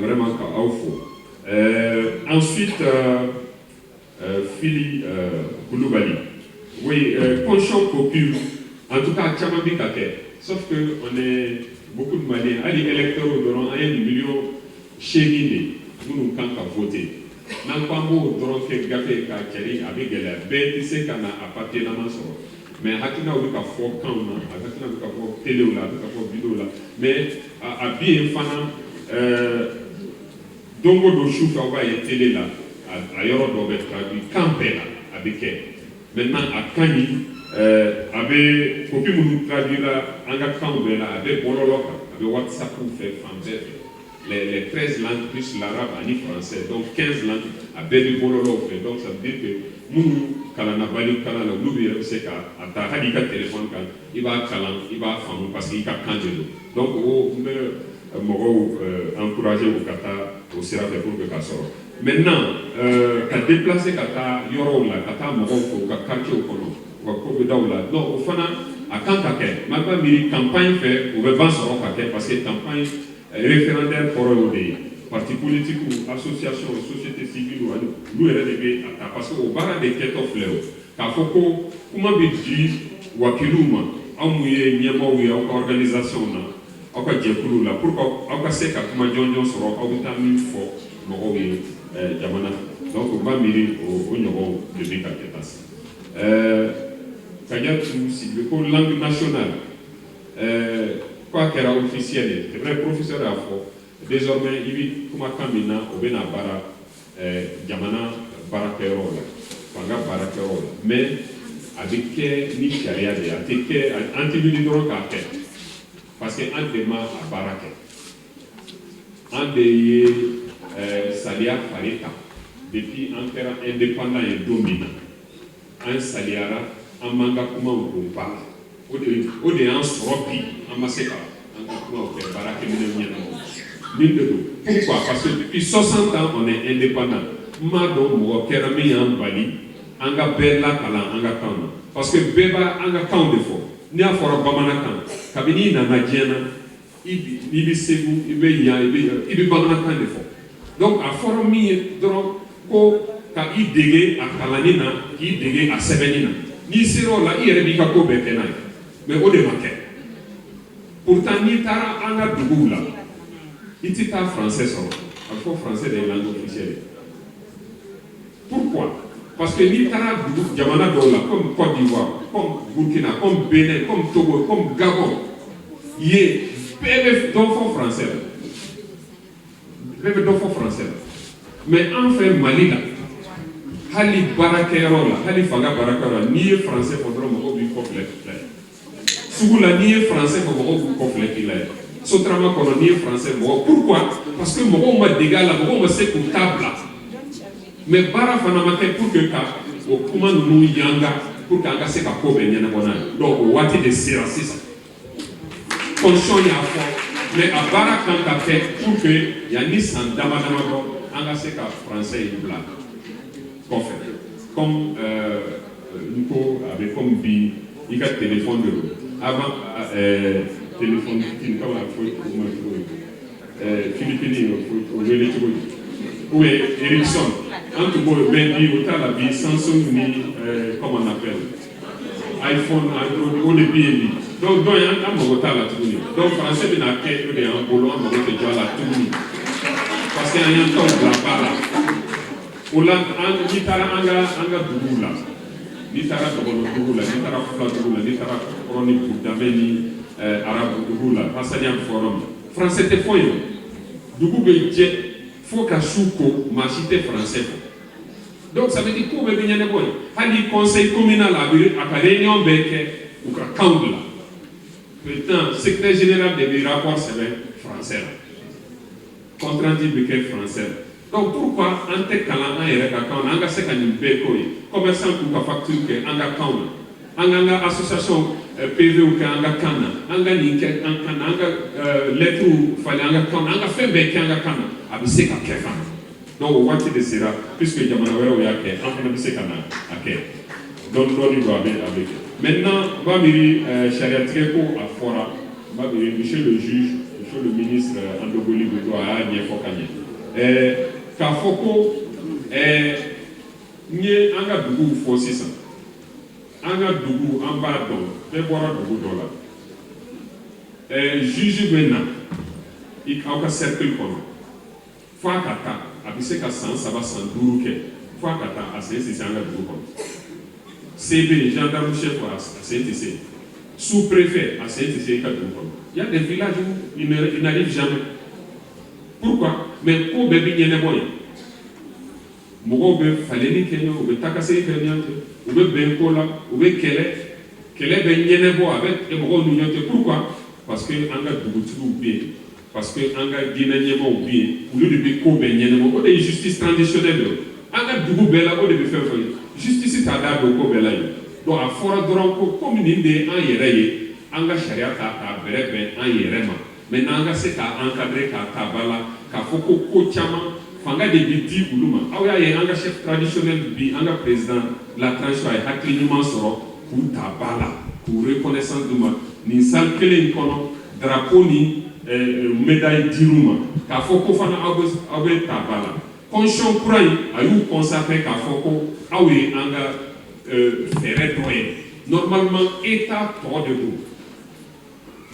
Vraiment ka aw fo. Ensuite, Fili Koulibaly, oui, constitution copie, en tout cas caman bɛ ka kɛ, sauf que on est beaucoup de Maliens. Hali électeurs dɔrɔn, an ye 8,000,000 de minnu kan ka voter. N'an ko an b'o dɔrɔn kɛ gafe k'a cari, a bɛ gɛlɛya, bɛɛ tɛ se ka na a papier lama sɔrɔ. Mais hakilinaw bɛ ka fɔ kanw na, a hakilina bɛ ka fɔ telew la, a bɛ ka fɔ vidéo la. Mais a bi yen fana, don o don su fɛ, aw b'a ye télé la, a yɔrɔ dɔ bɛ traduit kan bɛɛ la, a bɛ kɛ. Maintenant a ka ɲi, a bɛ copie minnu traduit la an ka kanw bɛɛ la, a bɛ bɔlɔlɔ kan, a bɛ WhatsApp fɛ, fan bɛɛ fɛ, les 13 langues plus l'arabe ani français, donc 15 langues, a bɛɛ bɛ bɔlɔlɔw fɛ. Donc ça veut dire que minnu kalanna bali kalan na, olu yɛrɛ bɛ se ka a ta hali i ka téléphone kan, i b'a kalan, i b'a faamu, parce que i ka kan de don. Donc o n bɛ mɔgɔw encourager u ka taa o sira fɛ pour que ka sɔrɔ. Maintenant ka déplacer ka taa yɔrɔw la, ka taa mɔgɔw fɛ u ka quartier kɔnɔ, u ka kogodaw la, non, o fana a kan ka kɛ. Maa b'a miiri campagne fɛ, o bɛ ban sɔrɔ ka kɛ, parce que campagne référendaire kɔrɔ y'o de ye. Parti politique, association, société civile, ani olu yɛrɛ de bɛ a ta, parce que o baara de kɛtɔ filɛ o k'a fɔ ko kuma bɛ di wakiliw ma, aw mun ye ɲɛmaaw ye aw ka organisation na, aw ka jɛkuluw la, pour que aw ka se ka kuma jɔnjɔn sɔrɔ, aw bɛ taa min fɔ mɔgɔw ye jamana. Donc u b'a miiri o ɲɔgɔnw de bɛ ka kɛ tan sisan. Kadiatou Sidibé ko langue nationale, ko a kɛra officiel ye. C'est vrai, professeur y'a fɔ, désormais i bɛ kumakan min na, o bɛ na baara jamana baarakɛyɔrɔw la. Fanga baarakɛyɔrɔ la, mais a bɛ kɛ ni sariya de ye. A tɛ kɛ, an tɛ wuli dɔrɔn k'a kɛ, parce que an de ma a baara kɛ. An de ye saliya fari ta. Depuis an kɛra indépendant ye don min na, an saliyara, an m'an ka kumaw don ba la. O de y'an sɔrɔ bi, an ma se ka an ka kumaw kɛ baarakɛminɛn ɲɛnamaw nin de don. Pourquoi? Parce que depuis 60 ans, on est indépendant. N m'a dɔn mɔgɔ kɛra min y'an bali an ka bɛɛ lakalan an ka kan na, parce que bɛɛ b'a an ka kanw de fɔ. N'i y'a fɔra bamanankan, kabini i nana diɲɛ na, i bɛ Segu, i bɛ yan, i bɛ bamanankan de fɔ. Donc a fɔra min ye dɔrɔn ko ka i dege a kalanni na, k'i dege a sɛbɛnni na, n'i sera o la, i yɛrɛ b'i ka ko bɛɛ kɛ n'a ye. Mais o de ma kɛ. Pourtant, n'i taara an ka duguw la, i tɛ taa français sɔrɔ. A bɛ fɔ français de ye langue officielle ye. Pourquoi? Parce que n'i taara dugu jamana dɔw la, comme Côte d'Ivoire, comme Burkina, comme Bénin, comme Togo, comme Gabon, yen bɛɛ bɛ dɔ fɔ français la, bɛɛ bɛ dɔ fɔ français la. Mais an fɛ Mali la, hali baarakɛyɔrɔ la, hali fanga baarakɛyɔrɔ la, n'i ye français fɔ dɔrɔn, mɔgɔw b'i kɔ filɛ k'i lajɛ. Sugu la, n'i ye français fɔ, mɔgɔw b'u kɔ filɛ k'i lajɛ. Sotrama kɔnɔ, n'i ye français mɔgɔ, pourquoi? Parce que mɔgɔw ma dege a la, mɔgɔw ma se k'u ta bila. Mais baara fana ma kɛ pour que ka o kuma ninnu yanga, pour que an ka se ka ko bɛɛ ɲɛnabɔ n'a ye. Donc o waati de sera sisan. Constitution y'a fɔ, mais a baara kan ka kɛ pour que yanni san dama dama dɔ, an ka se ka français in bila kɔfɛ. Comme n ko, a bɛ comme bi, i ka téléphone de don. Avant, téléphone fitinin, comme a fɔ o ma cogo di, Philippine, o wele cogo di, ou bien Ericsson, an tun b'o. Mais bi, o t'a la. Bi, Samsung ni comment on appelle, iPhone, Android, o de bɛ yen bi. Donc an mago t'a la tuguni. Donc français bɛna kɛ o de y'an bolo, an mago tɛ jɔ a la tuguni, parce que an y'an taw bila ba la. O la, an n'i taara an ka duguw la, n'i taara dɔgɔnɔ dugu la, n'i taara fula dugu la, n'i taara kɔrɔ ni Budamɛ ni arabu dugu la, Hasaniya bɛ fɔ yɔrɔ min, français tɛ fɔ yen. Dugu bɛ jɛ fo ka su ko, maa si tɛ français fɔ. Donc ça veut dire ko bɛɛ bɛ ɲɛnabɔ yen. Hali conseil communal, a bɛ a ka réunion bɛɛ kɛ u ka kanw de la. Président, secrétaire général de bɛ rapport sɛbɛn français la, compte rendu bɛ kɛ français la. Donc pourquoi an tɛ kalan an yɛrɛ ka kanw na, an ka se ka nin bɛɛ k'o ye? Commerçant k'u ka facture kɛ an ka kanw na, an k'an ka association PV kɛ an ka kan na, an ka nin kɛ an kan na, an ka lettres falen an ka kan na, an ka fɛn bɛɛ kɛ an ka kan na, a bɛ se ka kɛ fana. Donc o waati de sera, puisque jamana wɛrɛw y'a kɛ, an fana bɛ se ka na a kɛ dɔɔni dɔɔni don, a bɛ kɛ. Maintenant, n b'a miiri sariya tigɛ ko a fɔra, n b'a miiri monsieur le juge, monsieur le ministre Andogoli Goto, a y'a ɲɛfɔ ka ɲɛ. K'a fɔ ko n ye an ka duguw fɔ sisan, an ka dugu, an b'a dɔn, bɛɛ bɔra dugu dɔ la. Juge bɛ na i aw ka cercle kɔnɔ, f'a ka taa, a bɛ se ka san 3, san 5 kɛ f'a ka taa, a sen tɛ se an ka dugu kɔnɔ. CB, gendarme chef, a sen tɛ se. Sous-préfet, a sen tɛ se i ka dugu kɔnɔ. Il y a des villages où il n'arrive jamais. Pourquoi? Mais ko bɛɛ bɛ ɲɛnabɔ yen. Mɔgɔw bɛ falenni kɛ ɲɔgɔn, u bɛ taa ka segin kɛ ɲɔgɔn cɛ, u bɛ bɛn ko la, u bɛ kɛlɛ, kɛlɛ bɛ ɲɛnabɔ, a bɛ mɔgɔw ni ɲɔgɔn cɛ. Pourquoi? Parce que an ka dugutigiw bɛ yen, parce que an ka diinɛ ɲɛmaaw bɛ yen, olu de bɛ ko bɛɛ ɲɛnabɔ. O de ye justice traditionnelle ye. An ka dugu bɛɛ la, o de bɛ fɛn fɛn ye, justice t'a da don ko bɛɛ la yen. Donc a fɔra dɔrɔn ko komi nin de ye an yɛrɛ ye, an ka sariya ta k'a bɛrɛ bɛn an yɛrɛ ma. Maintenant, an ka se k'a encadrer, k'a ta ba la, k'a fɔ ko ko caman, fanga de bɛ di olu ma. Aw y'a ye, an ka chef traditionnel bi, an ka président de la transition, a ye hakili ɲuman sɔrɔ k'u ta ba la, k'u reconnaissance d'u ma. Nin salle kelen in kɔnɔ, drapeau ni médaille dir'u ma, k'a fɔ ko fana aw bɛ ta ba la. Constitution kura in, a y'u consacrer k'a fɔ ko aw ye an ka fɛɛrɛ dɔ ye. Normalement, état tɔ de don,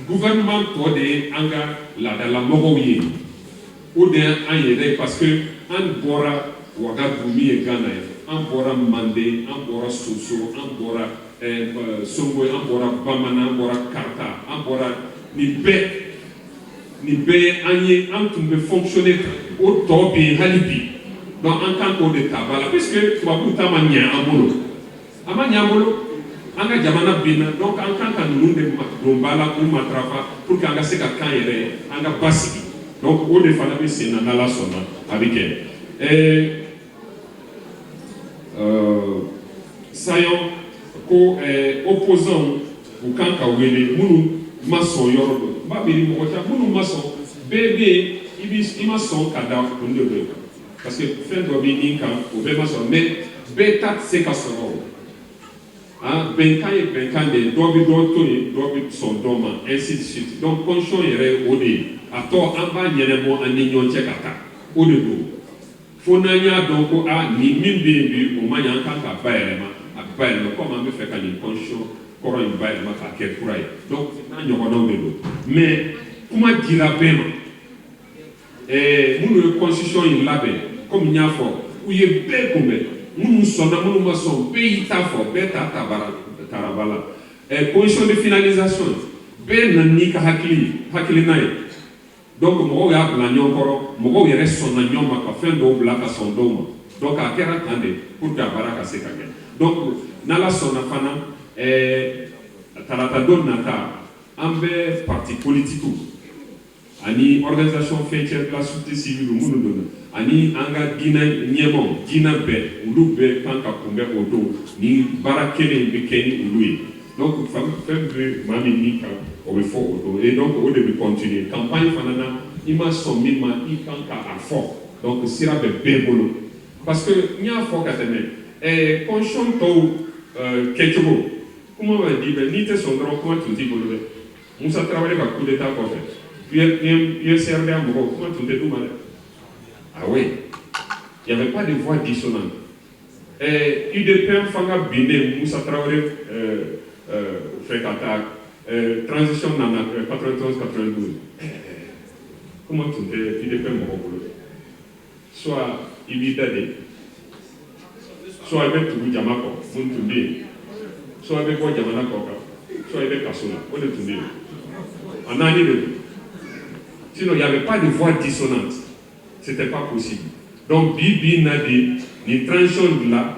gouvernement tɔ de ye an ka laadalamɔgɔw ye. O de ye an yɛrɛ ye, parce que an bɔra Wagadugu min ye Ghana ye, an bɔra Manden, an bɔra Soso, an bɔra Songo, an bɔra Bamanan, an bɔra Karata, an bɔra nin bɛɛ. Nin bɛɛ ye an ye, an tun bɛ fonctionner, o tɔ bɛ yen hali bi. Donc an kan k'o de ta ba la, puisque tubabuw ta ma ɲɛ an bolo, a ma ɲɛ an bolo, an ka jamana binna. Donc an kan ka ninnu de don ba la k'u matarafa pour que an ka se ka kan yɛrɛ ye, an ka basigi. Donc o de fana bɛ sen na, n'Ala sɔnna a bɛ kɛ. Sayon ko opposants u kan ka wele, minnu ma sɔn yɔrɔ dɔ. N b'a miiri mɔgɔ caman minnu ma sɔn, bɛɛ bɛ yen, i bi i ma sɔn ka da kun de dɔ kan, parce que fɛn dɔ bɛ nin kan, o bɛɛ ma sɔrɔ. Mais bɛɛ ta tɛ se ka sɔrɔ o. Ah, bɛnkan ye bɛnkan de ye, dɔ bɛ dɔ to yen, dɔ bɛ sɔn dɔ ma, ainsi de suite. Donc constitution yɛrɛ ye o de ye, a tɔ an b'a ɲɛnabɔ an ni ɲɔgɔn cɛ ka taa, o de don. Fo n'an y'a dɔn ko a nin min bɛ yen bi, o ma ɲɛ, an kan k'a bayɛlɛma, a bɛ bayɛlɛma komi an bɛ fɛ ka nin constitution kɔrɔ in bayɛlɛma k'a kɛ kura ye. Donc n'a ɲɔgɔnnaw de don. Mais kuma dira bɛɛ ma. Minnu ye constitution in labɛn, komi n y'a fɔ, u ye bɛɛ kunbɛn, minnu sɔnna, minnu ma sɔn, bɛɛ y'i ta fɔ, bɛɛ ta taara ba la. Commission de finalisation, bɛɛ nana n'i ka hakilina ye. Donc mɔgɔw y'a bila ɲɔgɔn kɔrɔ, mɔgɔw yɛrɛ sɔnna ɲɔgɔn ma ka fɛn dɔw bila ka sɔn dɔw ma. Donc a kɛra tan de pour que a baara ka se ka kɛ. Donc n'Ala sɔnna fana, tarata don nata, an bɛ parti politique ani organisation faîtière de la société civile minnu donna, ani an ka diinɛ ɲɛmaaw, diinɛ bɛɛ, olu bɛɛ kan ka kunbɛn o don. Ni baara kelen bɛ kɛ ni olu ye. Donc fɛn bɛ maa min min kan, o bɛ fɔ o don. Et donc o de bɛ continuer campagne fana na. I ma sɔn min ma, i kan ka a fɔ. Donc sira bɛ bɛɛ bolo, parce que n y'a fɔ ka tɛmɛ, constitution tɔw kɛcogo, kuma bɛ di bɛ, n'i tɛ sɔn dɔrɔn, kuma tun t'i bolo dɛ. Musa Tarawele ka coup d'état kɔfɛ, USRDA mɔgɔw, kuma tun tɛ d'u ma dɛ. Ah oui, il n'y avait pas de voix dissonante. UDPM fanga binnen Musa Tarawele fɛ ka taa, transition nana 91 92, kuma tun tɛ UDPM mɔgɔw bolo dɛ. Soit i b'i da de, soit i bɛ tugu jama kɔ mun tun bɛ yen, soit i bɛ bɔ jamana kɔ kan, soit i bɛ kaso la, o de tun bɛ yen. A naani de don. Sinon, il n'y avait pas de voix dissonante, c'était pas possible. Donc bi bi in na de, nin transition de la,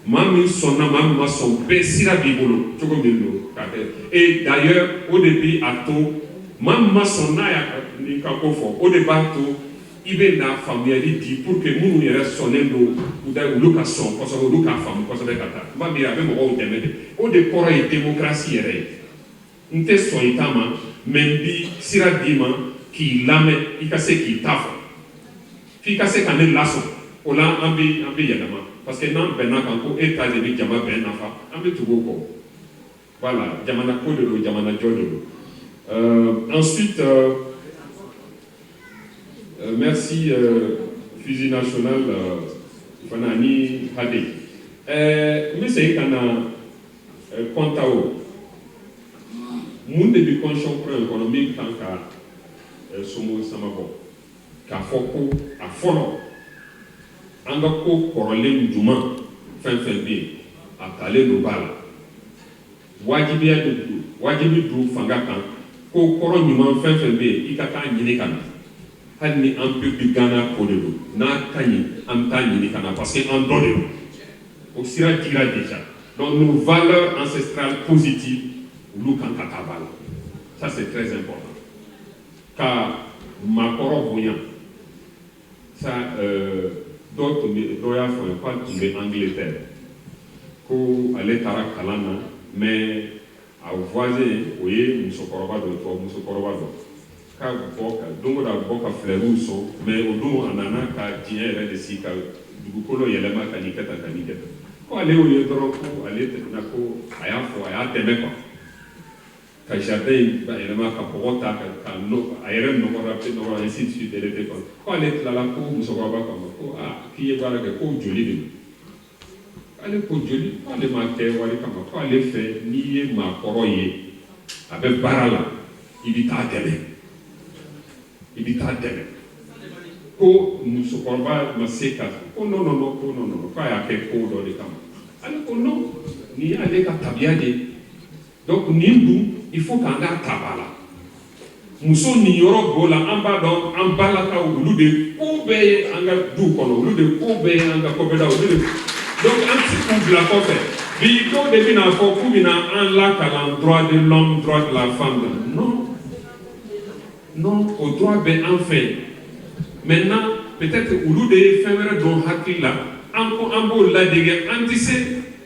maa min sɔnna, maa min ma sɔn, bɛɛ sira b'i bolo cogo min don ka kɛ. Et d'ailleurs, o de bi a to, maa min ma sɔn, n'a y'a ka ko fɔ, o de b'a to i bɛ na faamuyali di pour que minnu yɛrɛ sɔnnen don u da, olu ka sɔn kosɛbɛ, olu k'a faamu kosɛbɛ ka taa. N b'a miiri a bɛ mɔgɔw dɛmɛ de. O de kɔrɔ ye démocratie yɛrɛ ye. N tɛ sɔn i ta ma, mais n bi sira d'i ma k'i lamɛn, i ka se k'i ta fɔ, f'i ka se ka ne lasɔn. O la an bɛ yɛlɛma, parce que n'an bɛnna kan ko e ta de bɛ jama bɛɛ nafa, an bɛ tugu o kɔ. Voilà, jamana ko de don, jamana jɔ de don. Ensuite, merci Fusil National fana ani Hade. N bɛ segin ka na Kɔntawo, mun de bɛ constitution kura in kɔnɔ min kan ka somo sama bɔ k'a fɔ ko a fɔlɔ, an ka ko kɔrɔlen juman fɛn fɛn bɛ yen, a talen don ba la, wajibiya de don, wajibi don fanga kan ko kɔrɔ ɲuman fɛn fɛn bɛ yen, i ka taa ɲini ka na. Hali ni Empire du Ghana ko de don, n'a ka ɲi, an bɛ taa ɲini ka na, parce que an dɔ de don. O sira dira déjà. Donc nos valeurs ancestrales positives, olu kan ka taa ba la. Ça, c'est très important. Ka maakɔrɔ bonya, ça, dɔw tun bɛ, dɔw y'a fɔ n ye k'ale tun bɛ Angleterre, ko ale taara kalan na, mais a voisin, o ye musokɔrɔba dɔ, tubabu musokɔrɔba dɔ, k'a bɔ ka don o don a bɛ bɔ ka fleurs sɔn. Mais o don a nana ka diɲɛ yɛrɛ de sigi ka dugukolo yɛlɛma, ka nin kɛ tan, ka nin kɛ tan. Ko ale y'o ye dɔrɔn, ko ale tɛmɛna, ko a y'a fɔ, a y'a dɛmɛ quoi, ka jardin in yɛlɛma, ka bɔgɔ ta ka a yɛrɛ nɔgɔra, nɔgɔra, ainsi de suite, elle était comme ko ale tilala, ko musokɔrɔba k'a ma ko aa, k'i ye baara kɛ, ko joli de don. Ale ko joli? Ko ale ma kɛ wari kama, ko ale fɛ, n'i ye maakɔrɔ ye a bɛ baara la, i bɛ taa dɛmɛ, i bɛ taa dɛmɛ. Ko musokɔrɔba ma se ka ko non, non, non, ko non, non, k'a y'a kɛ ko dɔ de kama. Ale ko non, nin y'ale ka tabiya de ye. Donc nin dun, il faut k'an k'a ta ba la. Muso niyɔrɔ b'o la. An b'a dɔn, an balakaw, olu de ko bɛɛ ye an ka duw kɔnɔ, olu de ko bɛɛ ye an ka kɔfɛda, olu de. Donc an ti k'u bila kɔfɛ. Bi, dɔw de bɛna fɔ k'u bɛna an lakalan droit de l'homme, droit de la femme la. Non, non, o droit bɛ an fɛ yen. Maintenant, peut-être olu de ye fɛn wɛrɛ dɔn hakili la. An ko an b'o ladege, an tɛ se,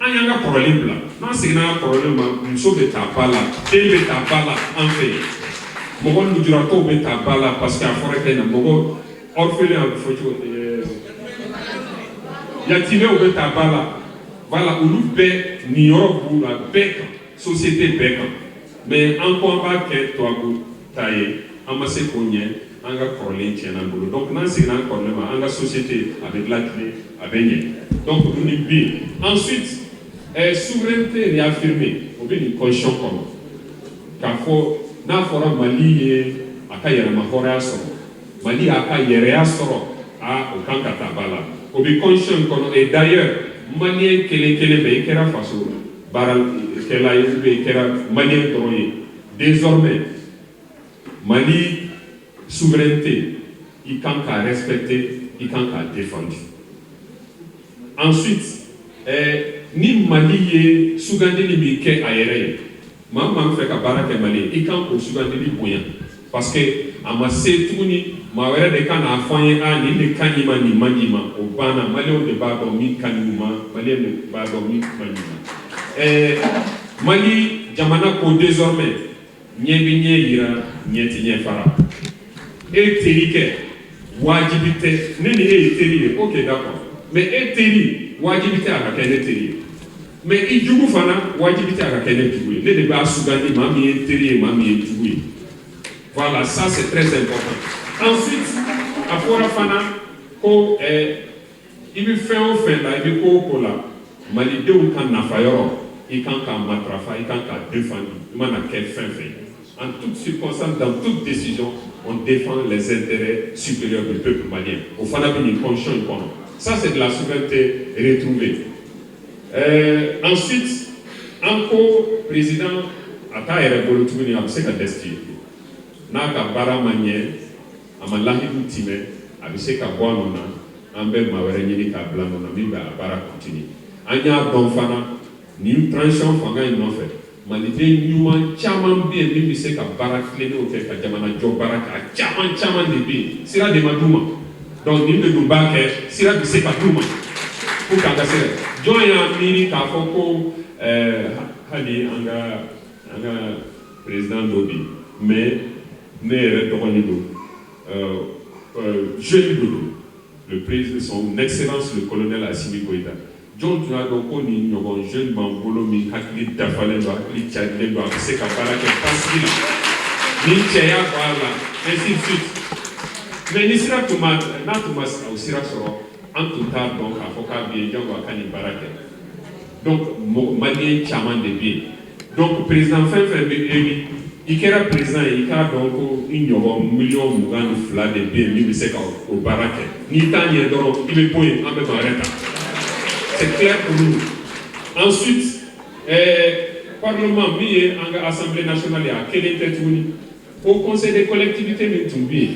an y'an ka kɔrɔlen bila. N'an seginna an ka kɔrɔlen ma, muso bɛ taa ba la, den bɛ taa ba la an fɛ yen, mɔgɔ lujuratɔw bɛ taa ba la, parce que a fɔra kɛ na mɔgɔ orphelin, a bɛ fɔ cogo di, yatimɛw bɛ taa ba la. Voilà, olu bɛɛ niyɔrɔ b'u la bɛɛ kan, société bɛɛ kan. Mais an ko an b'a kɛ tubabu ta ye, an ma se k'o ɲɛ, an ka kɔrɔlen tiɲɛna an bolo. Donc n'an seginna an kɔrɔlen ma, an ka société a bɛ latilen, a bɛ ɲɛ. Donc nin bɛ yen. Ensuite, souveraineté réaffirmée, o bɛ nin constitution kɔnɔ k'a fɔ n'a fɔra Mali ye a ka yɛrɛma hɔrɔnya sɔrɔ, Mali y'a ka yɛrɛya sɔrɔ, a o kan ka ta ba la, o bɛ constitution in kɔnɔ. Et d'ailleurs, malien kelen kelen bɛɛ, i kɛra faso baarakɛla ye ou bien i kɛra malien dɔrɔn ye, désormais Mali souveraineté, i kan k'a respecter, i kan k'a défendre. Ensuite, ni Mali ye sugandili min kɛ a yɛrɛ ye, maa maa bɛ fɛ ka baara kɛ Mali ye, i kan k'o sugandili bonya, parce que a ma se tuguni maa wɛrɛ de ka n'a fɔ an ye: a nin de ka ɲi ma, nin man ɲi ma. O banna. Maliyɛnw de b'a dɔn min ka ɲi u ma, maliyɛn de b'a dɔn min man ɲi ma. Mali jamana ko désormais, ɲɛ bɛ ɲɛ yira, ɲɛ ti ɲɛ fara. E terikɛ, wajibi tɛ ne ni e ye teri ye, ok, d'accord, mais e teri, wajibi tɛ a ka kɛ ne teri ye, mais i jugu fana, wajibi tɛ a ka kɛ ne jugu ye. Ne de b'a sugandi maa min ye teri ye, maa min ye jugu ye. Voilà, ça c'est très important. Ensuite, a fɔra fana ko i bɛ fɛn o fɛn la, i bɛ ko o ko la, malidenw ka nafa yɔrɔ, i kan k'a matarafa, i kan k'a défendre. I mana kɛ fɛn fɛn ye, en toutes circonstances, dans toute décision, on défend les intérêts supérieurs du peuple malien. O fana bɛ nin constitution in kɔnɔ. Ça, c'est de la souveraineté retrouvée. Ensuite, an ko président a t'a yɛrɛ bolo tuguni, a bɛ se ka destituer n'a ka baara ma ɲɛ, a ma lahidu timɛ, a bɛ se ka bɔ a nɔ na, an bɛ maa wɛrɛ ɲini k'a bila nɔ na min bɛ a baara continuer. An y'a dɔn fana, nin transition fanga in nɔfɛ, maliden ɲuman caman bɛ yen min bɛ se ka baara tilennenw kɛ, ka jamana jɔ baara kɛ. A caman caman de bɛ yen, sira de ma d'u ma. Donc nin de dun b'a kɛ, sira bɛ se ka d'u ma pour qu'an ka se ka jɔn y'a miiri k'a fɔ ko hali an ka président dɔ bɛ yen, mais ne yɛrɛ dɔgɔnin don, jeune de don, le président, son excellence le colonel Assimi Goïta. Jɔn tun y'a dɔn ko nin ɲɔgɔn jeune b'an bolo min hakili dafalen don, hakili carilen don, a bɛ se ka baara kɛ basigi la, ni cɛya b'a la, ainsi de suite. Mais ni sira tun ma, n'a tun ma o sira sɔrɔ, an tun t'a dɔn k'a fɔ k'a bɛ yen, jango a ka nin baara kɛ. Donc malien caman de bɛ yen. Donc président fɛn fɛn bɛ élu, i kɛra président ye, i k'a dɔn ko i ɲɔgɔn miliyɔn 22 de bɛ yen min bɛ se ka o baara kɛ. N'i t'a ɲɛ dɔrɔn, i bɛ bɔ yen, an bɛ maa wɛrɛ ta. C'est clair pour nous. Ensuite, parlement min ye an ka assemblée nationale ye, a kelen tɛ tuguni. Haut conseil des collectivités min tun bɛ yen,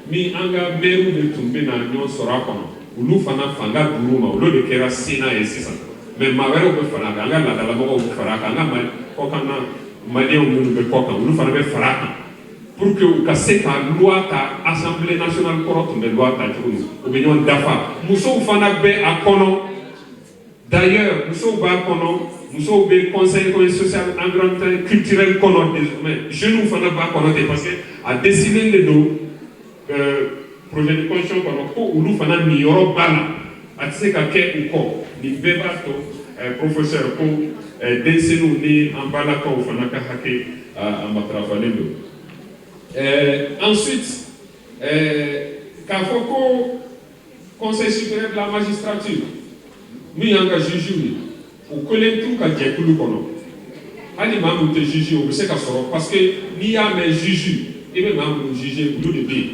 min an ka maires de tun bɛ na ɲɔgɔn sɔrɔ a kɔnɔ, olu fana fanga d'u ma, olu de kɛra Sénat ye sisan. Mais maa wɛrɛw bɛ fara a kan, an ka laadalamɔgɔw bɛ fara a kan, an ka kɔkanna maliyɛnw minnu bɛ kɔ kan, olu fana bɛ fara a kan pour que u ka se ka loi ta. Assemblée nationale kɔrɔ tun bɛ loi ta cogo min, u bɛ ɲɔgɔn dafa. Musow fana bɛ a kɔnɔ. D'ailleurs, musow b'a kɔnɔ, musow bɛ conseil économique, social, environnemental, culturel kɔnɔ désormais. Jeunes fana b'a kɔnɔ ten, parce que a décidé de don projet de constitution kɔnɔ ko olu fana niyɔrɔ b'a la, a tɛ se ka kɛ u kɔ. Nin bɛɛ b'a to, professeur ko denmisɛnninw ni an balakaw fana ka hakɛ a matarafalen don. Ensuite, k'a fɔ ko conseil supérieur de la magistrature min y'an ka juge ye, u kelen t'u ka jɛkulu kɔnɔ. Hali maa min tɛ juge, o bɛ se ka sɔrɔ, parce que n'i y'a mɛn juge, i bɛ maa minnu juge, olu de bɛ yen.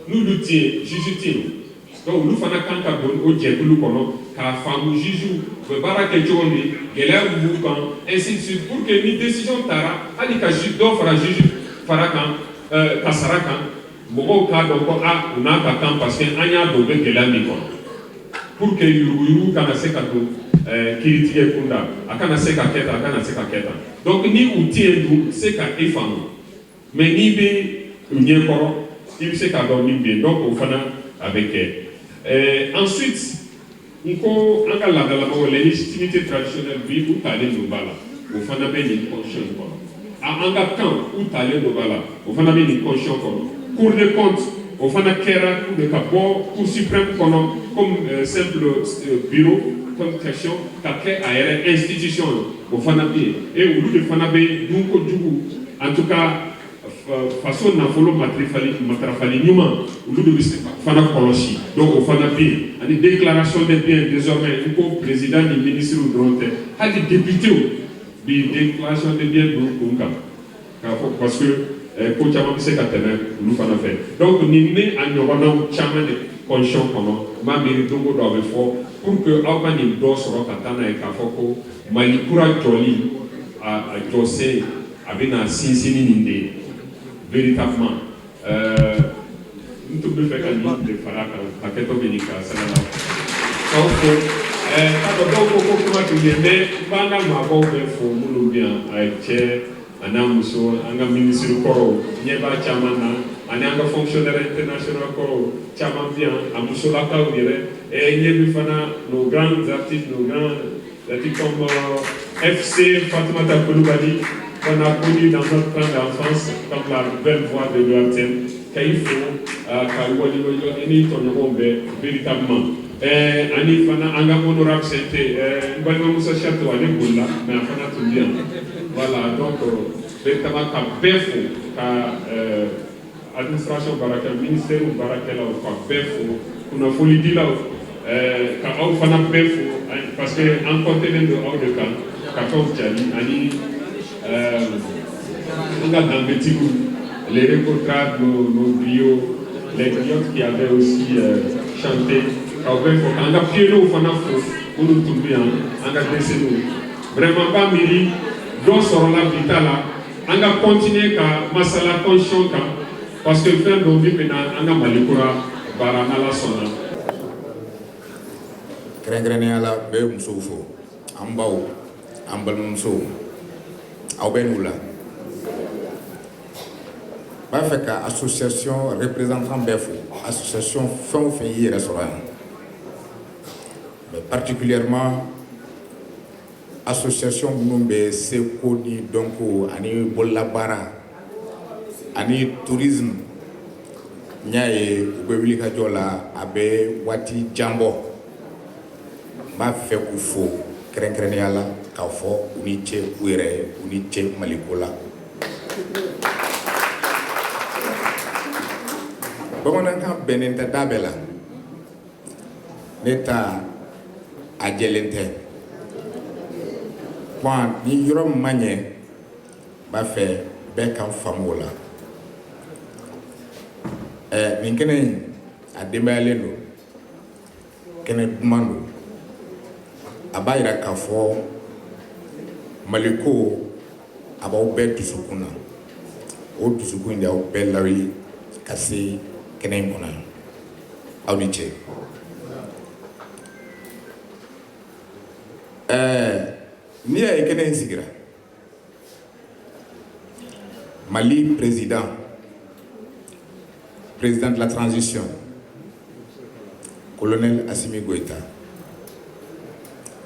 N'olu tɛ yen, juge tɛ yen. Donc olu fana kan ka don o jɛkulu kɔnɔ k'a faamu juge u bɛ baara kɛ cogo min, gɛlɛya min b'u kan, ainsi de suite, pour que ni décision taara, hali ka dɔ fara juge fara kan. Kasara kan, mɔgɔw k'a dɔn ko a u n'a ka kan, parce que an y'a dɔn u bɛ gɛlɛya min kɔnɔ, pour que yuruguyurugu kana se ka don kiiritigɛ kunda, a kana se ka kɛ tan, a kana se ka kɛ tan. Donc ni u tɛ yen dun, u tɛ se ka e faamu, mais n'i bɛ u ɲɛkɔrɔ, i bɛ se k'a dɔn min bɛ yen. Donc o fana a bɛ kɛ. Ensuite, n ko an ka laadalamɔgɔw, les légitimités traditionnelles, bi u talen don ba la, o fana bɛ nin constitution in kɔnɔ. An ka kan, u talen don ba la, o fana bɛ nin constitution kɔnɔ. Cour des comptes, o fana kɛra de ka bɔ Cour suprême kɔnɔ comme simple bureau, comme section, ka kɛ a yɛrɛ institution ye, o fana bɛ yen. Et olu de fana bɛ dunko jugu, en tout cas faso nafolo matarafali, matarafali ɲuman, olu de bɛ se ka fana kɔlɔsi. Donc o fana bɛ yen. Ani déclaration des biens, désormais, n ko président ni ministre dɔrɔn tɛ, hali député bi déclaration des biens don kun kan k'a fɔ, parce que ko caman bɛ se ka tɛmɛ olu fana fɛ. Donc nin ni a ɲɔgɔnnaw caman de constitution kɔnɔ, n b'a miiri don o don a bɛ fɔ pour que aw ka nin dɔ sɔrɔ ka taa n'a ye, k'a fɔ ko Mali kura jɔli a jɔsen, a bɛna sinsin ni nin de ye véritablement. N tun bɛ fɛ ka nin de fara a kan, hakɛtɔ bɛ nin kan sɛnɛ la k'aw fo. K'a dɔn dɔw ko ko kuma tun ye, mais n b'an ka maabaw bɛɛ fo minnu bɛ yan, a cɛ a n'a muso, an ka minisiri kɔrɔw ɲɛ b'a caman na, ani an ka fonctionnaire international kɔrɔw caman bɛ yan, a musolakaw yɛrɛ ɲɛ bɛ fana, nos grands artistes, nos grands artistes comme FC Fatoumata Coulibaly, qu'on a connu dans notre grande enfance comme la belle voix de l'URTM, k'i fo ka waleɲuman ni tɔɲɔgɔnw bɛɛ véritablement. Ani fana an ka honorable CNT, n balimamuso Chato, ale bolila, mais a fana tun bɛ yan. Voilà, donc véritablement ka bɛɛ fo, ka administration baarakɛlaw, ministère baarakɛlaw, ka bɛɛ fo, kunnafonidilaw, ka aw fana bɛɛ fo, parce que an kɔntelen don aw de kan ka fɛnw jaabi, ani an ka danbetigiw, les récotrades, nos griots, les griottes qui avaient aussi chanté, k'aw bɛɛ fo, k'an ka pionniers fana fo minnu tun bɛ yan, an ka dɛsɛnniw. Vraiment, n b'a miiri dɔ sɔrɔla bi ta la, an ka continuer ka masala constitution kan, parce que fɛn dɔ min bɛna an ka Mali kura baara, n'Ala sɔnna. Kɛrɛnkɛrɛnnenya la, n bɛ musow fo, an baw, an balimamusow, aw bɛ n'u la. N b'a fɛ ka association représentant bɛɛ fo, association fɛn o fɛn y'i yɛrɛ sɔrɔ yan, mais particulièrement association minnu bɛ seko ni dɔnko ani bololabaara ani tourisme. N y'a ye u bɛ wuli ka jɔ la, a bɛ waati jan bɔ. N b'a fɛ k'u fo kɛrɛnkɛrɛnnenya la, k'a fɔ u ni ce u yɛrɛ ye, u ni ce Maliko la. Bamanankan bɛnnen tɛ da bɛɛ la, ne ta a jɛlen tɛ. Bon, ni yɔrɔ min ma ɲɛ, n b'a fɛ bɛɛ ka faamu o la. Nin kɛnɛ in, a denbayalen don, kɛnɛ duman don. A b'a yira k'a fɔ Maliko a b'aw bɛɛ dusukun na. O dusukun in de y'aw bɛɛ lawuli ka se kɛnɛ in kɔnɔ yan. Aw ni ce. N'i y'a ye kɛnɛ in sigira, Mali président, président de la transition, colonel Assimi Goïta,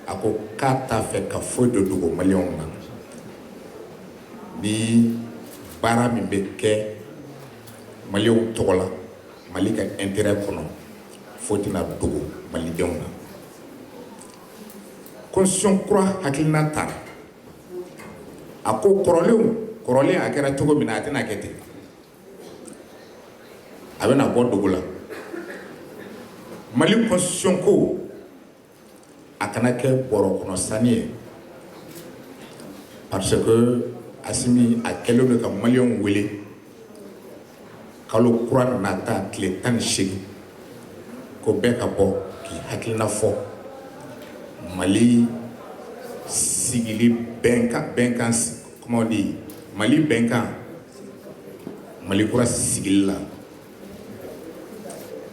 a ko k'a t'a fɛ ka foyi dɔ dogo maliyɛnw na ni baara min bɛ kɛ maliyɛnw tɔgɔ la, Mali ka intérêt kɔnɔ, foyi tɛna dogo malidenw na. Constitution kura hakilina ta, a ko kɔrɔlenw, kɔrɔlen a kɛra cogo min na, a tɛna kɛ ten, a bɛna bɔ dogo la. Mali constitution ko a kana kɛ bɔrɔ kɔnɔ sanni ye, parce que Assimi a kɛlen don ka maliyɛnw wele kalo kura nata tile 18, ko bɛɛ ka bɔ k'i hakilina fɔ Mali sigili bɛnkan, bɛnkan, comment on dit, Mali bɛnkan. Mali kura sigili la,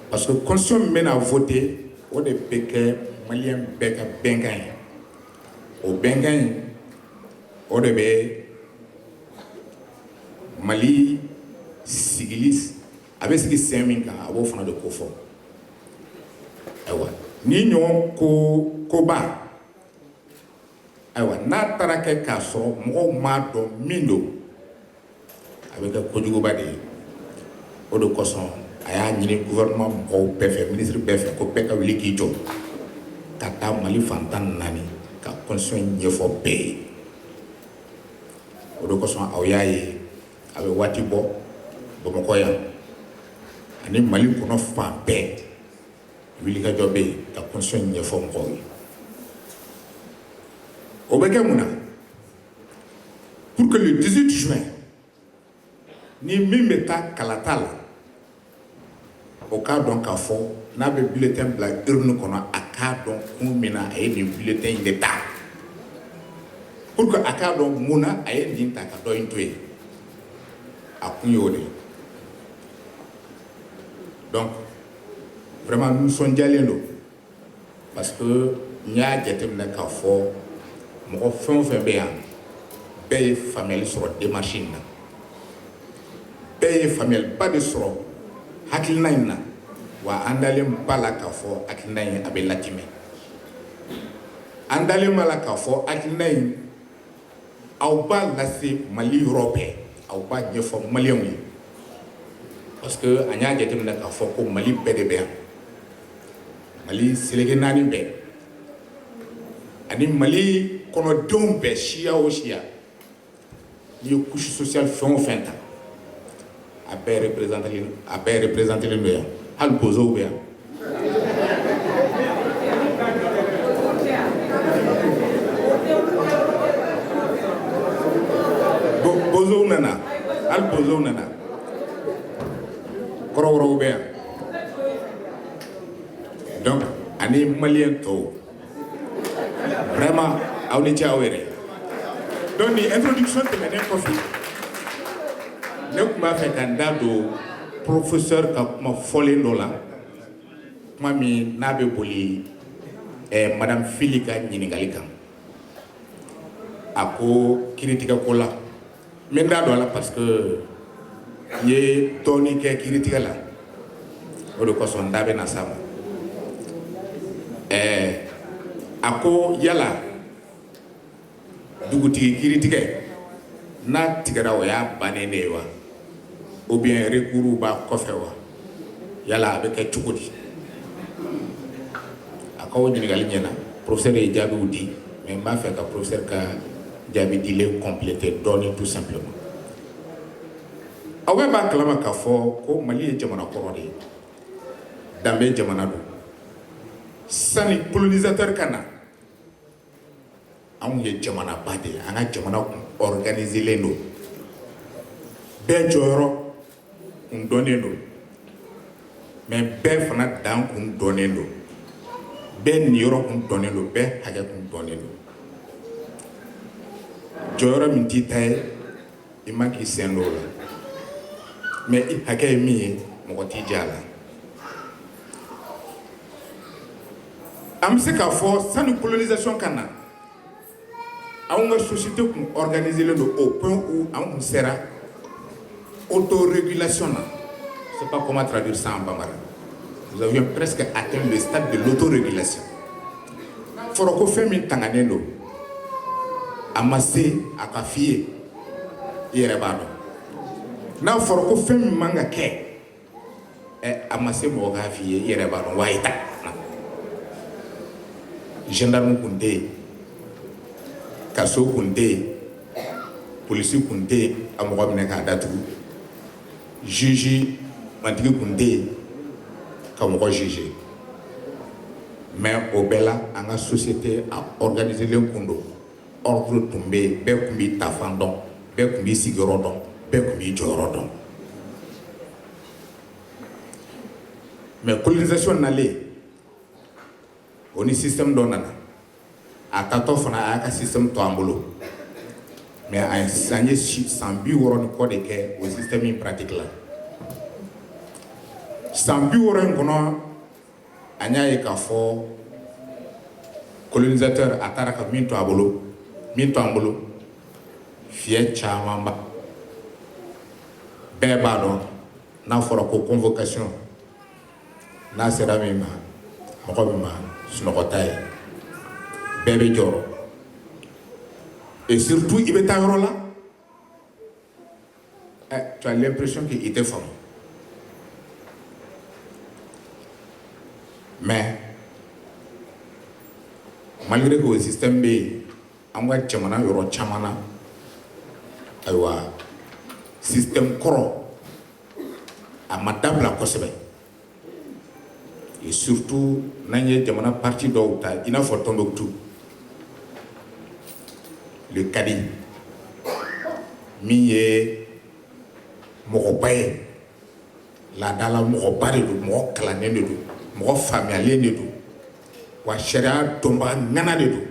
parce que constitution min bɛna voter, o de bɛ kɛ maliyɛn bɛɛ ka bɛnkan ye. O bɛnkan in, o de bɛ Mali sigili, a bɛ sigi sen min kan, a b'o fana de ko fɔ. Ayiwa, ni ɲɔgɔn ko koba, ayiwa, n'a taara kɛ k'a sɔrɔ mɔgɔw m'a dɔn min don, a bɛ kɛ kojuguba de ye. O de kosɔn a y'a ɲini gouvernement mɔgɔw bɛɛ fɛ, ministre bɛɛ fɛ, ko bɛɛ ka wuli k'i jɔ ka taa Mali fan 14 ka constitution ɲɛfɔ bɛɛ ye. O de kosɔn aw y'a ye a bɛ waati bɔ, Bamakɔ yan ani Mali kɔnɔ fan bɛɛ, wulikajɔ bɛ yen ka constitution ɲɛfɔ mɔgɔw ye. O bɛ kɛ mun na? Pour que le 18 juin, ni min bɛ taa kalata la, o k'a dɔn k'a fɔ n'a bɛ bulletin bila urne kɔnɔ, a k'a dɔn kun min na a ye nin bulletin in de ta, pour que a k'a dɔn mun na a ye nin ta ka dɔ in to yen. A kun y'o de ye. Donc vraiment, nisɔndiyalen don, parce que n y'a jateminɛ k'a fɔ mɔgɔ fɛn o fɛn bɛ yan, bɛɛ ye faamuyali sɔrɔ démarche in na, bɛɛ ye faamuyaliba de sɔrɔ hakilina in na. Wa an dalen ba la k'a fɔ hakilina in, a bɛ latimɛ. An dalen b'a la k'a fɔ hakilina in, aw b'a lase Mali yɔrɔ bɛɛ, aw b'a ɲɛfɔ maliyɛnw ye, parce que an y'a jateminɛ k'a fɔ ko Mali bɛɛ de bɛ yan, Mali seleke naani bɛɛ ani Mali kɔnɔdenw bɛɛ, siya o siya. N'i ye couche sociale fɛn o fɛn ta, a bɛɛ représenté, a bɛɛ représenté don yan. Hali bozow bɛ yan. Bozow nana, hali bozow nana, kɔrɔbɔrɔw bɛ yan. Donc ani maliyɛn tɔw, vraiment, aw ni ce aw yɛrɛ. Donc nin introduction tɛmɛnen kɔfɛ, ne tun b'a fɛ ka n da don professeur ka kuma fɔlen dɔ la, kuma min n'a bɛ boli madame Fili ka ɲininkali kan. A ko kiiritigɛ ko la, n bɛ n da don a la parce que n ye dɔɔnin kɛ kiiritigɛ la, o de kosɔn n da bɛ na s'a ma. A ko yala dugutigi kiiritigɛ n'a tigɛra, o y'a bannen de ye wa, ou bien recours b'a kɔfɛ wa? Yala a bɛ kɛ cogo di? A k'aw ɲininkali ɲɛna, professeur ye jaabiw di, mais n b'a fɛ ka professeur ka jaabi dilen compléter dɔɔnin, tout simplement. Aw bɛɛ b'a kalama k'a fɔ ko Mali ye jamana kɔrɔ de ye, danbe jamana don. Sani colonisateur ka na, anw ye jamanaba de ye. An ka jamana kun organisélen don, bɛɛ jɔyɔrɔ kun dɔnnen don, mais bɛɛ fana dan kun dɔnnen don, bɛɛ niyɔrɔ kun dɔnnen don, bɛɛ hakɛ kun dɔnnen don. Jɔyɔrɔ min t'i ta ye, i man k'i sen don o la, mais i hakɛ ye min ye, mɔgɔ t'i jɛ a la. An bɛ se k'a fɔ sani colonisation ka na, anw ka société kun organisélen don au point où an kun sera autorégulation na. Je sais pas comment traduire ça en bambara. Nous avions presque atteint le stade de l'autorégulation. Fɔra ko fɛn min tanganen don, a ma se a ka f'i ye, i yɛrɛ b'a dɔn. N'a fɔra ko fɛn min man ka kɛ, ɛ, a ma se mɔgɔ k'a f'i ye, i yɛrɛ b'a dɔn. Wa i ta gendarme kun tɛ yen, kaso kun tɛ yen, polisi kun tɛ yen ka mɔgɔ minɛ k'a datugu, juge mantigi kun tɛ yen ka mɔgɔ juger. Mais o bɛɛ la, an ka société a organisélen kun don, ordre tun bɛ yen, bɛɛ kun b'i tafan dɔn, bɛɛ kun b'i sigiyɔrɔ dɔn, bɛɛ kun b'i jɔyɔrɔ dɔn. Mais colonisation nalen, o ni système dɔ nana. A tatɔ fana, a y'a ka système to an bolo. Mais an ye san 60 ni kɔ de kɛ o système in pratique la. San 60 in kɔnɔ, an y'a ye k'a fɔ colonisateur a taara ka min to a bolo, min to an bolo, fiyɛ caman ba bɛɛ b'a dɔn. N'a fɔra ko convocation, n'a sera min ma, mɔgɔ min ma sunɔgɔ t'a ye, bɛɛ bɛ jɔrɔ. Et surtout, i bɛ taa yɔrɔ la, tu as l'impression que i tɛ faamu. Mais malgré que o système bɛ yen, an ka jamana yɔrɔ caman na, ayiwa, système kɔrɔ a ma dabila kosɛbɛ. Et surtout, n'an ye jamana partie dɔw ta, i n'a fɔ Tombouctou, le kadi min ye mɔgɔba ye, laadala mɔgɔba de don, mɔgɔ kalannen de don, mɔgɔ faamuyalen de don, wa sariya dɔnbaga ŋana de don.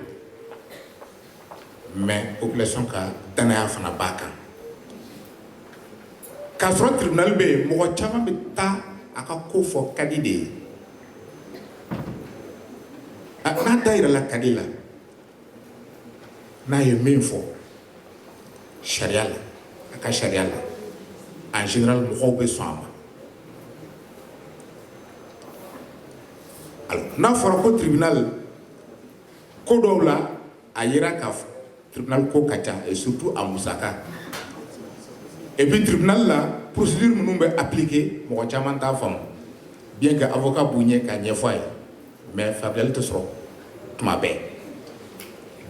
Mais population ka danaya fana b'a kan. K'a sɔrɔ tribunal bɛ yen, mɔgɔ caman bɛ taa a ka ko fɔ kadi de ye. N'a da yirala kadi la, n'a ye min fɔ sariya la, a ka sariya la, en général mɔgɔw bɛ sɔn a ma. Alors, n'a fɔra ko tribunal, ko dɔw la, a yira k'a fɔ tribunal ko ka ca, et surtout a musaka. Et puis tribunal la, procédure minnu bɛ appliquer, mɔgɔ caman t'a faamu, bien que avocat b'u ɲɛ k'a ɲɛfɔ a ye, mais faamuyali tɛ sɔrɔ tuma bɛɛ.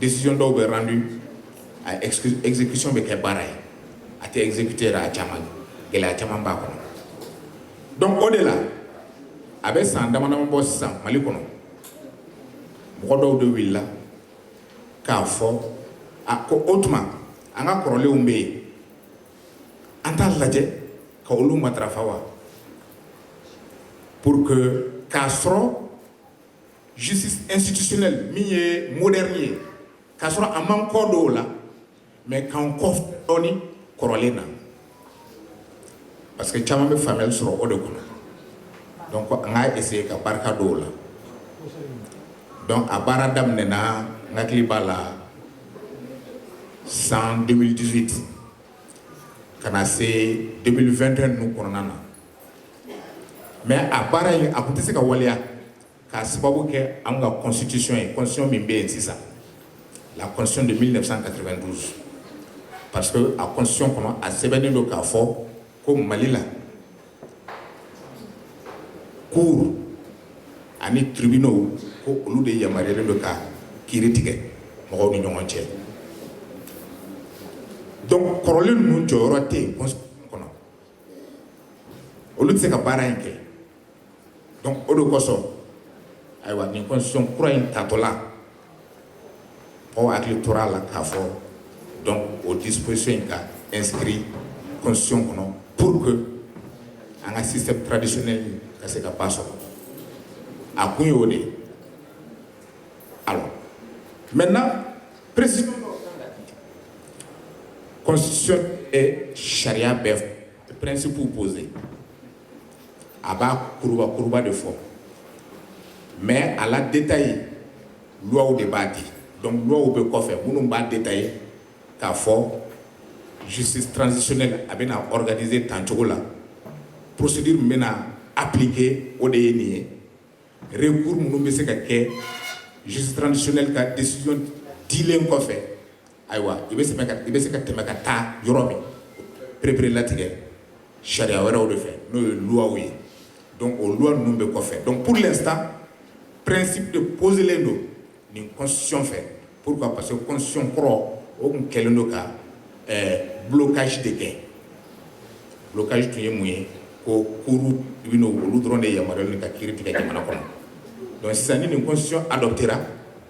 Décision dɔw bɛ rendu, a exécution bɛ kɛ baara ye, a tɛ exécuter yɛrɛ. A caman, gɛlɛya caman b'a kɔnɔ. Donc o de la, a bɛ san dama dama bɔ sisan, Mali kɔnɔ, mɔgɔ dɔw de wulila k'a fɔ a ko o tuma an ka kɔrɔlenw bɛ yen, an t'a lajɛ ka olu matarafa wa, pour que k'a sɔrɔ justice institutionnelle min ye moderne ye, k'a sɔrɔ a man kɔ dɔw la, mais k'an kɔ dɔɔni kɔrɔlen na, parce que caman bɛ faamuyali sɔrɔ o de kɔnɔ. Donc an k'a essayer ka barika dɔw la. Donc a baara daminɛna, n hakili b'a la, san 2018 ka na se 2021 ninnu kɔnɔna na. Mais a baara in, a tun tɛ se ka waleya k'a sababu kɛ an ka constitution ye, constitution min bɛ yen sisan, la constitution de 1992, parce que a constitution kɔnɔ, a sɛbɛnnen don k'a fɔ ko Mali la, cour ani tribunaux, ko olu de yamaruyalen don ka kiiri tigɛ mɔgɔw ni ɲɔgɔn cɛ. Donc kɔrɔlen ninnu jɔyɔrɔ tɛ yen constitution kɔnɔ, olu tɛ se ka baara in kɛ. Donc o de kosɔn, ayiwa, nin constitution kura in tatɔla, mɔgɔw hakili tora a la k'a fɔ donc o disposition in ka inscrit constitution kɔnɔ pour que an ka système traditionnel ka se ka ba sɔrɔ. A kun ye o de ye. Alors maintenant, précision: constitution ye sariya bɛɛ principe posé, a b'a kuruba kuruba de fɔ, mais a la détail, loi de b'a di. Donc loi bɛ kɔfɛ minnu b'a détailler k'a fɔ justice transitionnelle a bɛna organiser tan cogo la, procédure min bɛna appliquer, o de ye nin ye, recours minnu bɛ se ka kɛ justice transitionnelle ka décision dilen kɔfɛ, ayiwa, i bɛ se ka tɛmɛ ka taa yɔrɔ min, perepere latigɛ sariya wɛrɛw de fɛ, n'o ye loi ye. Donc o loi ninnu bɛ kɔfɛ. Donc pour l'instant, principe de poselen don nin constitution fɛ. Pourquoi? Parce que constitution kɔrɔ, o tun kɛlen don ka blocage de kɛ. Blocage tun ye mun ye? Ko cour tribunaux, olu dɔrɔn de yamaruyalen ka kiiri tigɛ jamana kɔnɔ. Donc sisan, ni nin constitution adoptera,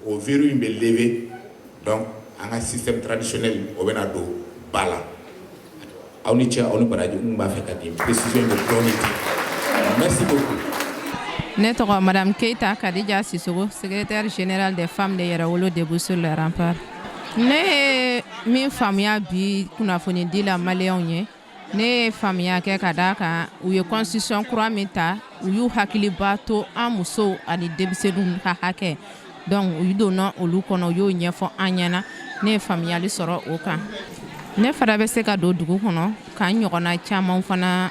o verrou in bɛ lever. Donc an ka système traditionnel, o bɛna don ba la. Aw ni ce, aw ni baraji. N b'a fɛ ka nin précision de dɔɔni di. Merci beaucoup. Ne tɔgɔ Madame Keita Kadija Sissoko, secrétaire générale des femmes de Yɛrɛwolo Debout sur les remparts. Ne ye min faamuya bi kunnafoni di la Maliyɛnw ye, ne ye faamuya kɛ ka d'a kan u ye constitution kura min ta, u y'u hakiliba to an musow ani denmisɛnninw ka hakɛ. Donc u donna olu kɔnɔ, u y'o ɲɛfɔ an ɲɛna. Ne ye faamuyali sɔrɔ o kan. Ne fana bɛ se ka don dugu kɔnɔ k'an ɲɔgɔnna caman fana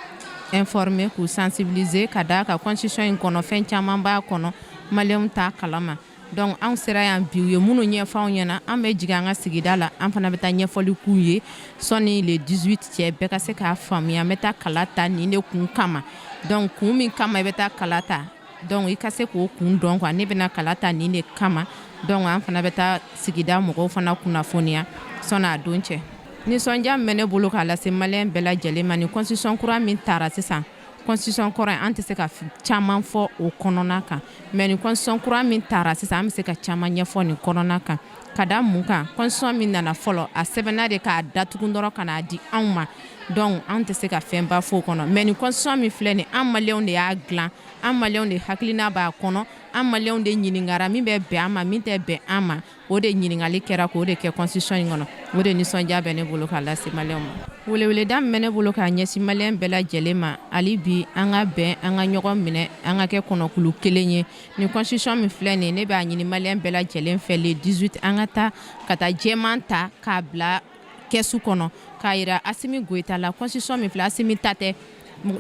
informer, k'u sensibiliser, ka d'a kan constitution in kɔnɔ, fɛn caman b'a kɔnɔ, Maliyɛnw t'a kalama. Donc anw sera yan bi, u ye minnu ɲɛfɔ anw ɲɛna, an bɛ jigin an ka sigida la, an fana bɛ taa ɲɛfɔli k'u ye sɔnni le 18 cɛ, bɛɛ ka se k'a faamuya n bɛ taa kala ta nin de kun kama. Donc kun min kama i bɛ taa kala ta, donc i ka se k'o kun dɔn quoi. Ne bɛna kala ta nin de kama. Donc an fana bɛ taa sigida mɔgɔw fana kunnafoniya sɔnni a don cɛ. Nisɔndiya min bɛ ne bolo k'a lase Maliyɛn bɛɛ lajɛlen ma, ni constitution kura min taara sisan, constitution kɔrɔ in, an tɛ se ka caman fɔ o kɔnɔna kan, mais ni constitution kura min taara sisan, an bɛ se ka caman ɲɛfɔ nin kɔnɔna kan. Ka da mun kan? Constitution min nana fɔlɔ, a sɛbɛnna de k'a datugu dɔrɔn ka n'a di anw ma. Donc an tɛ se ka fɛnba fɔ o kɔnɔ. Mais ni constitution min filɛ nin, an Maliyɛnw de y'a dilan, an Maliyɛnw de hakilina b'a kɔnɔ, an Maliyɛnw de ɲininkara min bɛ bɛn an ma, min tɛ bɛn an ma, o de ɲininkali kɛra k'o de kɛ constitution in kɔnɔ. O de nisɔndiya bɛ ne bolo k'a lase Maliyɛnw ma. Weleweleda min bɛ ne bolo k'a ɲɛsin Maliyɛn bɛɛ lajɛlen ma, hali bi an ka bɛn, an ka ɲɔgɔn minɛ, an ka kɛ kɔnɔkulu kelen ye. Ni constitution min filɛ nin ye, ne b'a ɲini Maliyɛn bɛɛ lajɛlen fɛ, le 18, an ka taa ka taa jɛman ta k'a bila kɛsu kɔnɔ k'a yira Asimi Goyita la. Constitution min filɛ, Asimi ta tɛ.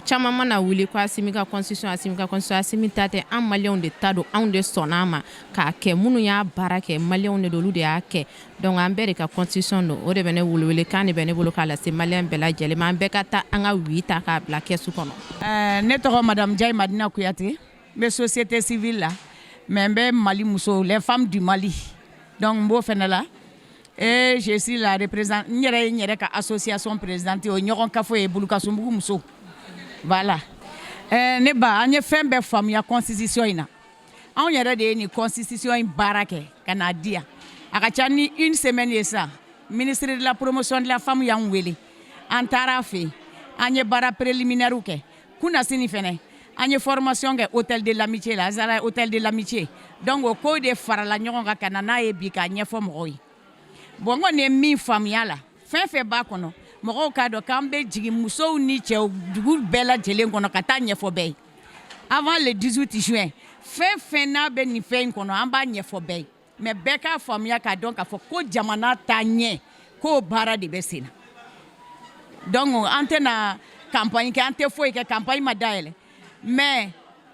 Caman mana wuli ko Asimi ka constitution, Asimi ka constitution, Asimi ta tɛ. An Maliyɛnw de ta don, anw de sɔnna a ma k'a kɛ. Minnu y'a baara kɛ, Maliyɛnw de don, olu de y'a kɛ. Donc an bɛɛ de ka constitution don. O de bɛ ne welewele kan de bɛ ne bolo k'a lase Maliyɛn bɛɛ lajɛlen ma, an bɛɛ ka taa an ka oui ta k'a bila kɛsu kɔnɔ. Ne tɔgɔ Madame Jayi Madina Kuyate. N bɛ société civile la, mais n bɛ Mali musow, les femmes du Mali, donc n b'o fɛnɛ la. Et je suis la représentante, n yɛrɛ ye n yɛrɛ ka association présidente, o ye ɲɔgɔn kafo ye, Bulukasunbugu musow. Voilà. Ne ba, an ye fɛn bɛɛ faamuya constitution in na. Anw yɛrɛ de ye nin constitution in baara kɛ ka n'a di yan. A ka ca ni une semaine ye sisan, ministre de la Promotion de la Femme y'an wele, an taara a fɛ yen, an ye baara préliminaire kɛ. Kunasini fɛnɛ, an ye formation kɛ hôtel de l'Amitié la, Azala hôtel de l'Amitié. Donc o ko de farala ɲɔgɔn kan ka na n'a ye bi k'a ɲɛfɔ mɔgɔw ye. Bon, n kɔni ye min faamuya la, fɛn fɛn b'a kɔnɔ, mɔgɔw k'a dɔn k'an bɛ jigin musow ni cɛw dugu bɛɛ lajɛlen kɔnɔ ka taa ɲɛfɔ bɛɛ ye avant le 18 juin. Fɛn fɛn n'a bɛ nin fɛn in kɔnɔ, an b'a ɲɛfɔ bɛɛ ye. Mais bɛɛ k'a faamuya k'a dɔn k'a fɔ ko jamana taa ɲɛ, k'o baara de bɛ sen na. Donc an tɛna campagne kɛ, an tɛ foyi kɛ, campagne ma dayɛlɛ, mais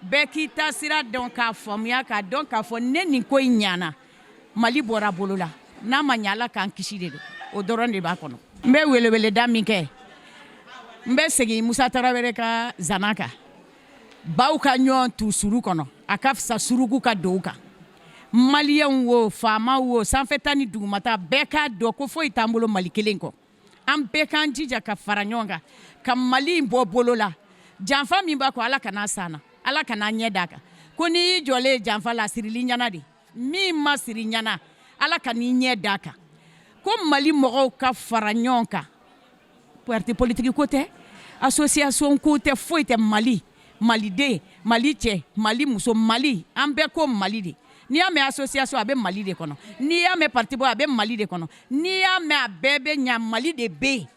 bɛɛ k'i ta sira dɔn k'a faamuya k'a dɔn k'a fɔ ne nin ko in ɲana, Mali bɔra bolo la. N'a ma ɲɛ, Ala k'an kisi de don. O dɔrɔn de b'a kɔnɔ. N bɛ weleweleda min kɛ, n bɛ segin Musa Tarawele ka zana kan: baw ka ɲɔgɔn tu suru kɔnɔ, a ka fisa suruku ka don u kan. Maliyɛnw wo, faamaw wo, sanfɛta ni dugumata, bɛɛ k'a dɔn ko foyi t'an bolo Mali kelen kɔ. An bɛɛ k'an jija ka fara ɲɔgɔn kan ka Mali in bɔ bolo la. Janfa min b'a kɔ, Ala kana san na, Ala kana ɲɛ d'a kan. Ko n'i y'i jɔlen ye janfa la, a sirili ɲɛna de, min ma siri ɲɛna, Ala ka n'i ɲɛ d'a kan. Ko Mali mɔgɔw ka fara ɲɔgɔn kan, parti politique ko tɛ, association ko tɛ, foyi tɛ. Mali, Maliden, Mali cɛ, Mali muso, Mali, an bɛɛ ko Mali de. N'i y'a mɛn association, a bɛ Mali de kɔnɔ. N'i y'a mɛn parti bɔ, a bɛ Mali de kɔnɔ. N'i y'a mɛn a bɛɛ bɛ ɲa, Mali de bɛ yen.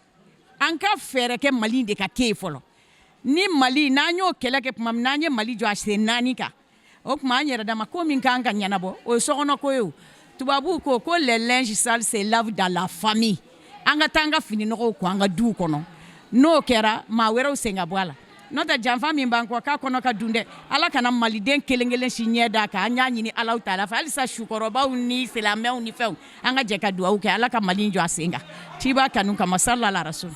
An ka fɛɛrɛ kɛ Mali de ka kɛ yen fɔlɔ. Ni Mali n'an y'o kɛlɛ kɛ tuma min, n'an ye Mali jɔ a sen naani kan, o tuma an yɛrɛ dama ko min kan ka ɲɛnabɔ, o ye sokɔnɔko ye. O tubabuw ko ko les linges sales se lavent dans la famille. An ka taa an ka fini nɔgɔw ko an ka duw kɔnɔ. N'o kɛra, maa wɛrɛw sen ka bɔ a la. N'o tɛ, janfa min b'an kɔ k'a kɔnɔ ka dun dɛ, Ala kana Maliden kelen kelen si ɲɛ d'a kan. An y'a ɲini Ala ta fɛ halisa, sukɔrɔbaw ni silamɛw ni fɛnw, an ka jɛ ka dugawu kɛ, Ala ka Mali jɔ a sen kan ciba kanu kama, salala rasul.